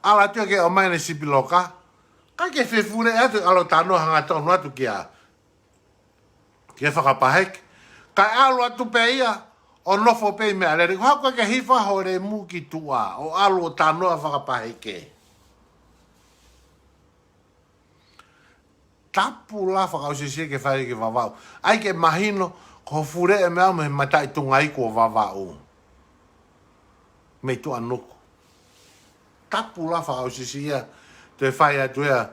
ʻAlu atu ia ke ʻomai ʻene sipi loka, ʻikai ke fefuleʻi atu, ʻalu ʻo talanoa hangatonu atu kia kia Fakapaheke. Kae ʻalu atu pē ia, ʻo nofo pē ʻi Meʻalele. Ko e hā, ʻoku ʻikai ke hifo ho lemu ki tuʻa, ʻo ʻalu ʻo talanoa Fakapaheke. Tapu lahi fakaʻosiʻosi ke fai ki Vavaʻu. ʻAi ke mahino, ko e fuleʻi meʻa mei he mataʻi tunga iku ʻo Vavaʻu. Mei tuʻa nuku. Tapu lahi fakaʻosiʻosi ia, toe fai atu ia,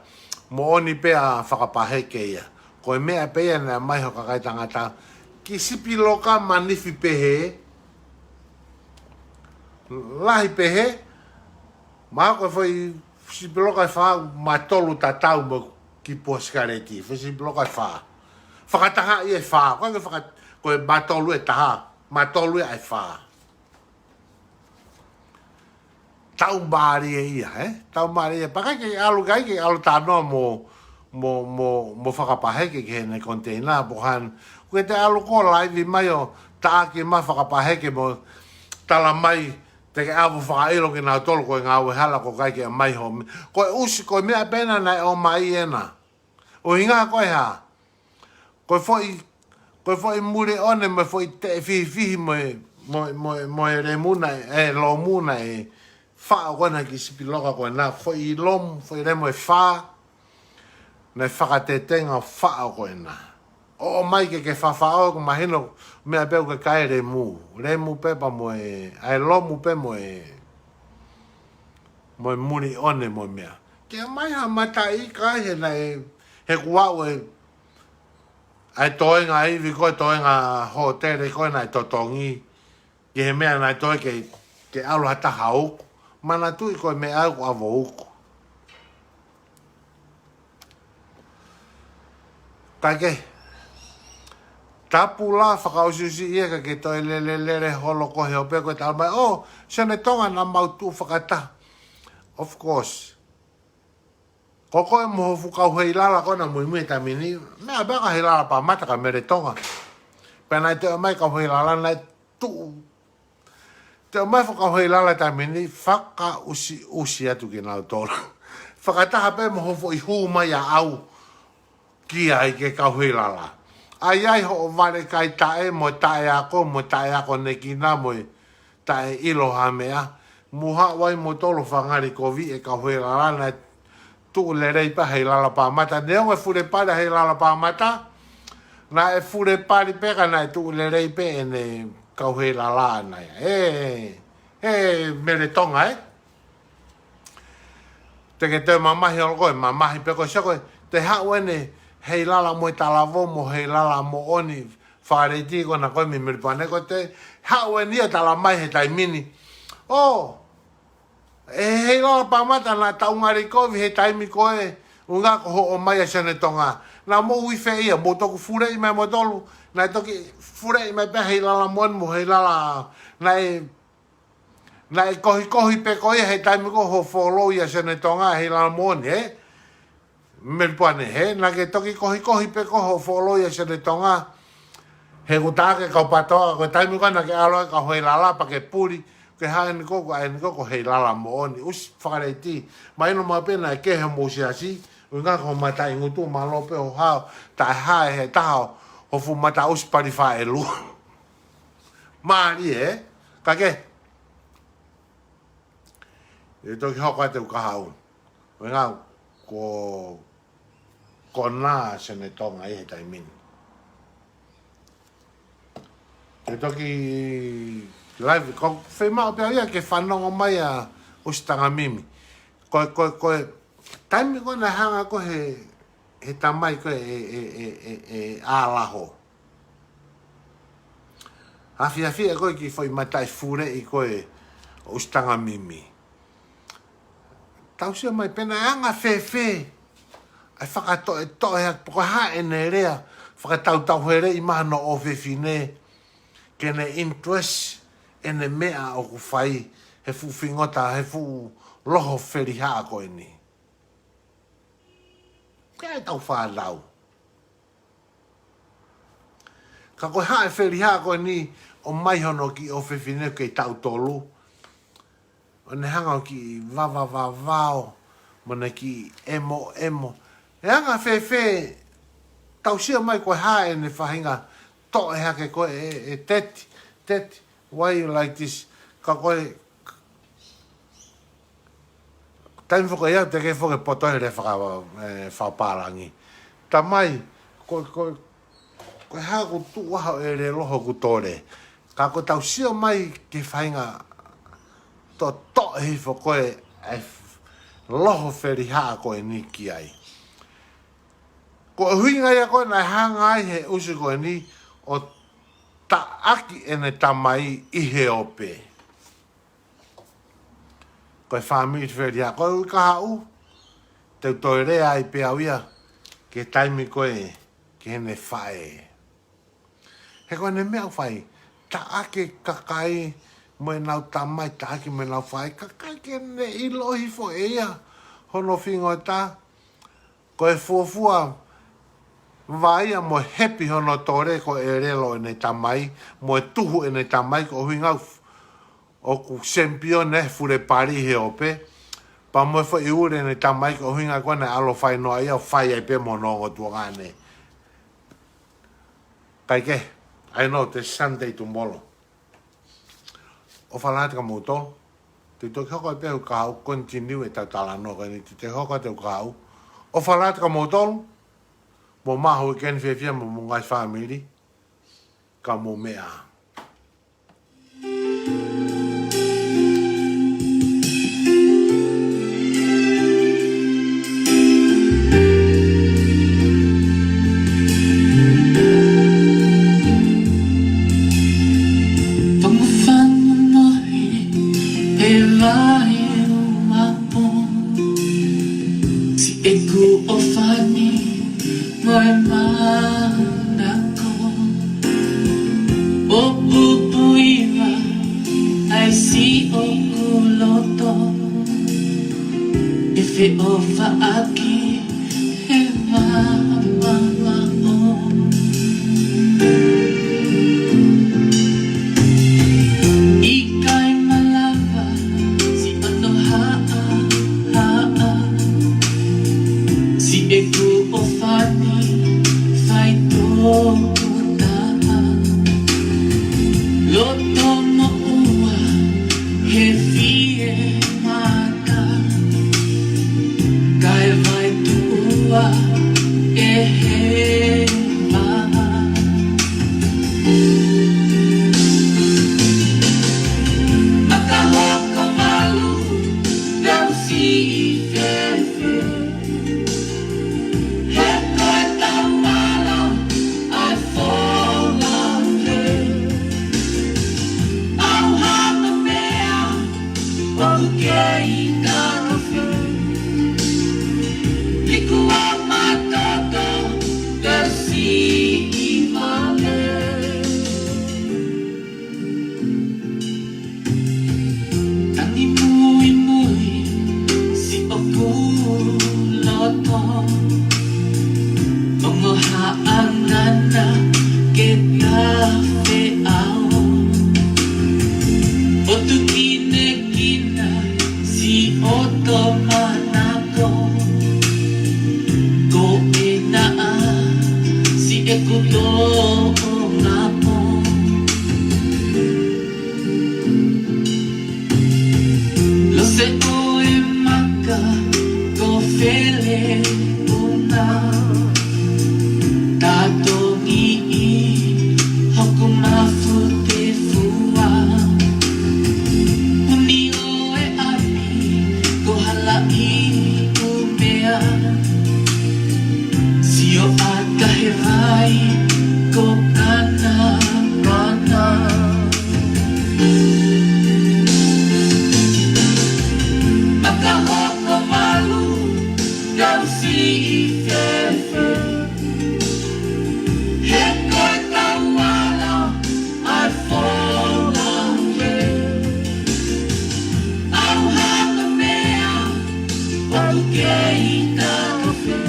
moʻoni pē ʻa Fakapaheke ia. Ko e meʻa pē ia naʻe ʻomai ho kakai tangata, kiʻi sipi loka manifi pehē, lahi pehē, mahalo ko e foʻi sipi loka ʻe fā, matolu tatau mo e kiʻi puha sikaleti, foʻi sipi loka ʻe fā. Fakataha ia ʻe fā, ko e faka-, ko e matolu ʻe taha, matolu ia ʻe fā. Tau mālie ia, ē? Tau mālie ia. Pea ʻikai ke ʻalu, ʻikai ke ʻalu talanoa mo, mo, mo, mo Fakapaheke ki heʻene koniteina, pe ko e hā. Ko ʻete ʻalu ko ē ʻo laivi mai ʻo taʻaki mai Fakapaheke mo tala mai te ke ʻave ʻo fakaʻilo kinautolu ko e ngāue hala ʻoku ʻikai ke ʻomai ho me-, ko e ʻusi, ko e meʻa pē ena naʻe ʻomai ena. ʻUhinga ko e hā? Ko e foʻi, ko e foʻi muliʻone mo e foʻi teʻe fihifihi mo e, mo e, mo e, mo e lemu naʻe, ʻe lomu naʻe faʻo ko ena ki sipi loka ko ena, foʻi lomu, foʻi lemu ʻe fā, naʻe fakatetenga ʻo faʻo ko ena. ʻO ʻomai ke ke fafaʻo, ʻoku mahino, meʻa pē ʻoku ke kai lemu, lemu pē pea mo e, ʻa e lomu pē mo e, mo e muliʻone mo e meʻa. Ke ʻomai ha mataʻi kai he naʻe, he kuo aʻu e, ʻa e toenga ivi ko e toenga hōtele ko ē naʻe totongi. Ki he meʻa naʻe toe ke, ke ʻalu ha taha ʻo uku. Manatuʻi ko e meʻa ʻoku ʻave ʻo uku. Kae kehe. Tapu lahi fakaʻosiʻosi ia ka ke toe lele lele holo ko e hē ʻo pehē ko e tala mai. ʻŌ, Sione Tonga naʻa mau tuʻu fakataha. Of course. Ko koe mo hoʻo fuʻu kau Heilala ko ena muimui he taimi ni. Meʻa pē kau Heilala Pāmata ka Mele Tonga. Pea naʻe toe ʻomai kau Heilala naʻe tuʻu. Toe ʻomai fuʻu kau Heilala taimi ni fakaʻusiʻusi atu kinautolu. Fakataha pē mo hoʻo foʻi hū mai ʻaʻau ki ai ke kau Heilala. ʻAi ai hoʻo vale kai taʻe mo e taʻeako, mo e taʻeakonekina, mo e taʻeʻilo ha meʻa. Mou haʻu ai moutolu fanga ngali kovi e kau Heilala naʻe tuʻu lelei pē Heilala Pāmata. Neongo e fule pali ʻa Heilala Pāmata, naʻe fule pali pē ka naʻe tuʻu lelei pē ʻene kau Heilala ʻana ia. ʻE, ʻe Mele Tonga, ē? Te ke toe mamahi holo koe, mamahi pē koe, sio koe, te haʻu eni Heilala mo e talavou mo Heilala Moʻoni, Fāleti ko ena ko ē mei Melipoane ko ē te haʻu eni ia talamai he taimi ni. ʻO, ʻe Heilala Pāmata naʻa tau ngali kovi he taimi ko ē, ʻuhinga ko hoʻo ʻomai ʻa Sione Tonga. Naʻa mou ʻi fē ia, mou toki fuleʻi mai moutolu, naʻe toki fuleʻi mai pē Heilala Moʻoni mo Heilala, naʻe, naʻe kohikohi pē koe ia he taimi ko ē hoʻo follow ʻia Sione Tonga, Heilala Moʻoni, ē? Melipoane, hē, naʻa ke toki kohikohi pē koe hoʻo follow ʻia Sione Tonga. He ko e taha ke kau PTOA, ko e taimi ko ē naʻa ke ʻalu ai kau Heilala pea ke puli, ke hā eni ko ē, ko eni ko ē ko Heilala Moʻoni, ʻusi Fāleti. Mahino maʻu pē naʻe kehe homou siasi, ʻuhinga ko hoʻo mataʻi ngutu, mālō pē hoʻo hao, taʻe hā ʻe he taha hoʻo fuʻu mataʻusi pali faʻelu. Mālie, ē? Ka ke, ʻe toki hoko atu ʻeku kahaʻu. ʻUhinga ko, ko ena Sione Tonga ʻi he taimi ni. ʻE toki live, ko e fiemaʻu pē ia ke fanongo mai ʻa ʻUsi Tangamimi. Ko, ko, ko e taimi ko ē naʻe hanga ko ē he, he tamai ko ē ʻe, ʻe, ʻe, ʻe, ʻe ʻAlaho. Afiafi ʻe ko ē ki he foʻi mataʻi fuleʻi ko ē ʻo ʻUsi Tangamimi. Tau sio mai pe naʻe anga fēfē ʻa e fakatoʻetoʻe ʻa e poko hā ʻene lea, fakatautauheleʻi mai hano ʻofefine, ke ne interest ʻene meʻa ʻoku fai he fuʻu fingota, he fuʻu loho felihaʻa ko eni. Ke ai tau fānau. Ka ko e hā e felihaʻa ko eni ʻomai hono kiʻi ʻofefine kei taʻu tolu. ʻO ne hanga ʻo kiʻi vavavavao, mo ne kiʻi ʻemoʻemo. ʻE anga fēfē, tau sio mai ko e hā ʻene faʻahinga toʻo hake ko ē, ʻe, ʻe Teti, Teti, why you like this? Ka ko e, taimi foki ia, te ke foki poto he lea faka-, ʻe, fakapālangi. Tamai, ko, ko, ko e hā ʻoku tuʻu ai hoʻo ʻelelo hoku tole. Ka ko ʻetau sio mai ki he faʻahinga toʻotoʻo hifo ko ē ʻa e f-, loho felihaʻa ko eni ki ai. Ko e ʻuhinga ia ko ē naʻe hanga ai he ʻusi ko eni ʻo taʻaki ʻene tamai ʻi he ope. Ko e fāmili felihaʻa, ko e ʻuhi kahaʻu, te u toe lea ai pē au ia, ki he taimi ko ē, ki heʻene faʻē. He ko ʻene meʻa ʻoku fai, taʻaki e kakai mo ʻenau tamai, taʻaki mo ʻenau faʻē, kakai ke ne ʻilo hifo ʻe ia hono fingota, ko e fuofua vaʻa ia mo e hepi hono tole ko e ʻelelo ʻene tamai, mo e tuhu ʻene tamai, ko e ʻuhinga ʻoku champion ʻene fule pali he ope, pea mo e foʻi ule ʻene tamai, ko e ʻuhinga ko ē naʻe ʻalu ʻo fai noa ia ʻo fai ai pē mo hono ongo tuongaʻane. Kae kehe, I know there's Sunday tomorrow. ʻOfa lahi atu kia moutolu. Te u toki hoko ai pē ʻeku kahaʻu, continue ʻetau talanoa ko eni, te u toki hoko atu ʻeku kahaʻu. ʻOfa lahi atu kia moutolu. Mou maʻu ha weekend fiefia mo homou ngaahi fāmili. Ka mou meʻa ā. Fangufangu mohe he vahe uapo. Siʻeku ʻofa ni mo e manako. ʻO pupuiva ai siʻoku loto. ʻE feʻofaʻaki he mamaʻo. ʻIkai malava siʻono haʻahaʻa. Siʻeku ʻofa ni faitotonu taha. Loto moʻua he fiemātaʻu. Kae Tangi muimui siʻoku loto, ongo haʻangana ke tafe au. ʻOtu kinekina siʻoto manako, ko e naʻa siʻeku toʻonga pō. Lose ʻo e maka ko Feleʻuna, tatongi ʻi hoku mafu te fua. Uni ʻo e ʻapi ko Halaʻiumea, sio ʻa Kahevai ko Kanakana. Maka hoko malu, tau siʻi fēfē? He ko e tauala ʻa e folau lē. ʻAuhanga meʻa, ʻoku kei tafe.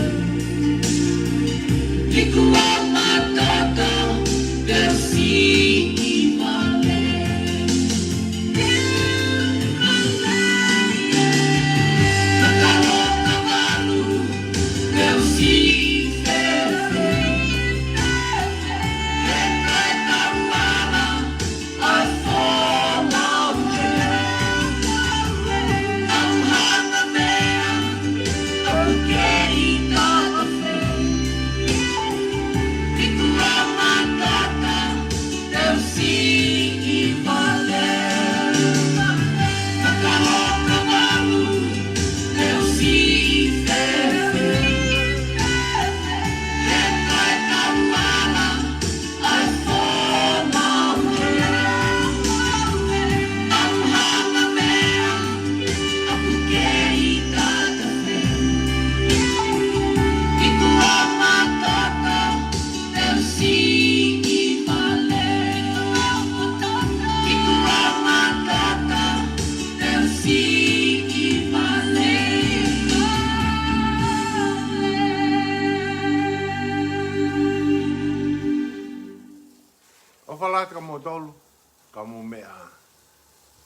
Iku au matoto, teu siʻi vale. Maka hoko malu, teu siʻi fēfē? He ko e tauala ʻa e folau lē. ʻAuhanga meʻa, ʻoku kei tafe. Iku au matoto, teu siʻi vale. Maka hoko malu, teu siʻi fēfē? He ko e tauala ʻa e folau lē. ʻAuhanga meʻa, ʻoku kei tafe. Iku au matoto, teu siʻi vale. Iku au matoto, teu siʻi vale. ʻOfa lahi atu kia moutolu, ka mou meʻa ā.